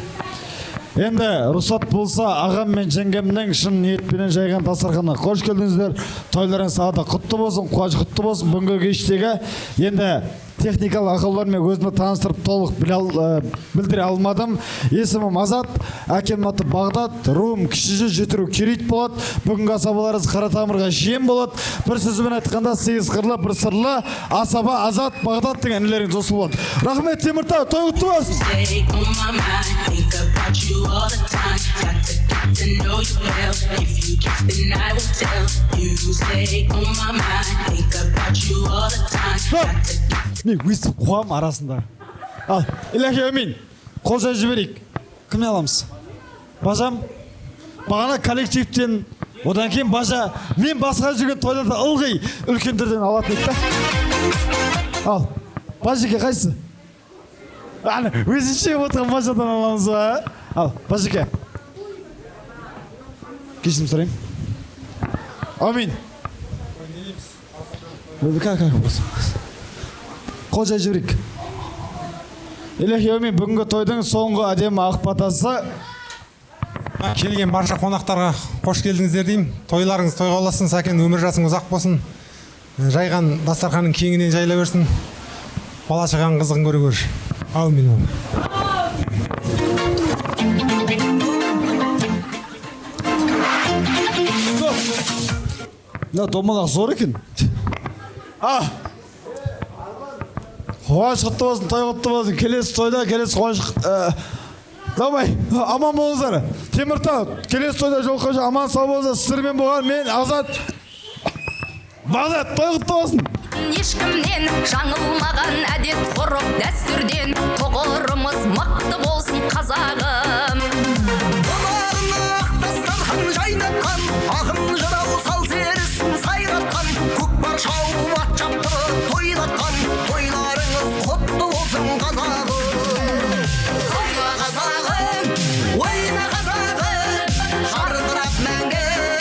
Енді рұқсат болса, ағам мен жеңгемнің шын ниетпенен жайған дастарханына қош келдіңіздер. Тойларыңыз сағаты құтты болсын, қуаныш құтты болсын. Бүгінгі кештегі енді техникалық ақаулармен өзімді таныстырып толық білдіре алмадым. Есімім Азат, әкемнің аты Бағдат, руым кіші жүз, жетіру керейт болады. Бүгінгі асабаларымыз қара тамырға жем болады. Бір сөзбен айтқанда сегіз қырлы, бір сырлы асаба Азат, Бағдат деген інілеріңіз осы болады. Рахмет, Теміртау, той құтты болсын. Stay on my mind, think about you all the time. Got to get to know you well. If you kiss, then I will tell. You stay on my mind, think about you all the time. Got to get Мен өстіп қуамын арасында. Ал, илахи әумин. Қол жайып жіберейік. Кімнен аламыз? Бажам. Бағана коллективтен, одан кейін бажа. Мен басқа жүрген тойларда ылғи үлкендерден алатын еді да. Ал, бажеке қайсысы? Ана, өзінше отырған бажадан аламыз ба? Ал, бажеке. Кешірім сұраймын. Әумин. Как, как болсын? Қол жайып жіберейік. Илахи әумин, бүгінгі тойдың соңғы әдемі ақ батасы. Келген барша қонақтарға қош келдіңіздер деймін. Тойларыңыз тойға ұлассын, Сәкен, өмір жасың ұзақ болсын. Жайған дастарханның кеңінен жайыла берсін. Бала шағаның қызығын көре көр. Әумин. Мына домалақ зор екен. А! Қуаныш құтты болсын, той құтты болсын. Келесі тойда, келесі қуаныш, давай, аман болыңыздар. Теміртау, келесі тойда жолыққанша аман сау болыңыздар. Сіздермен болған мен Азат Бағдат, той құтты болсын. Ешкімнен жаңылмаған әдет ғұрып дәстүрден тұғырымыз мықты болсын қазағым. Құлағына ақ дастархан жайнатқан ақын жырау сал серік.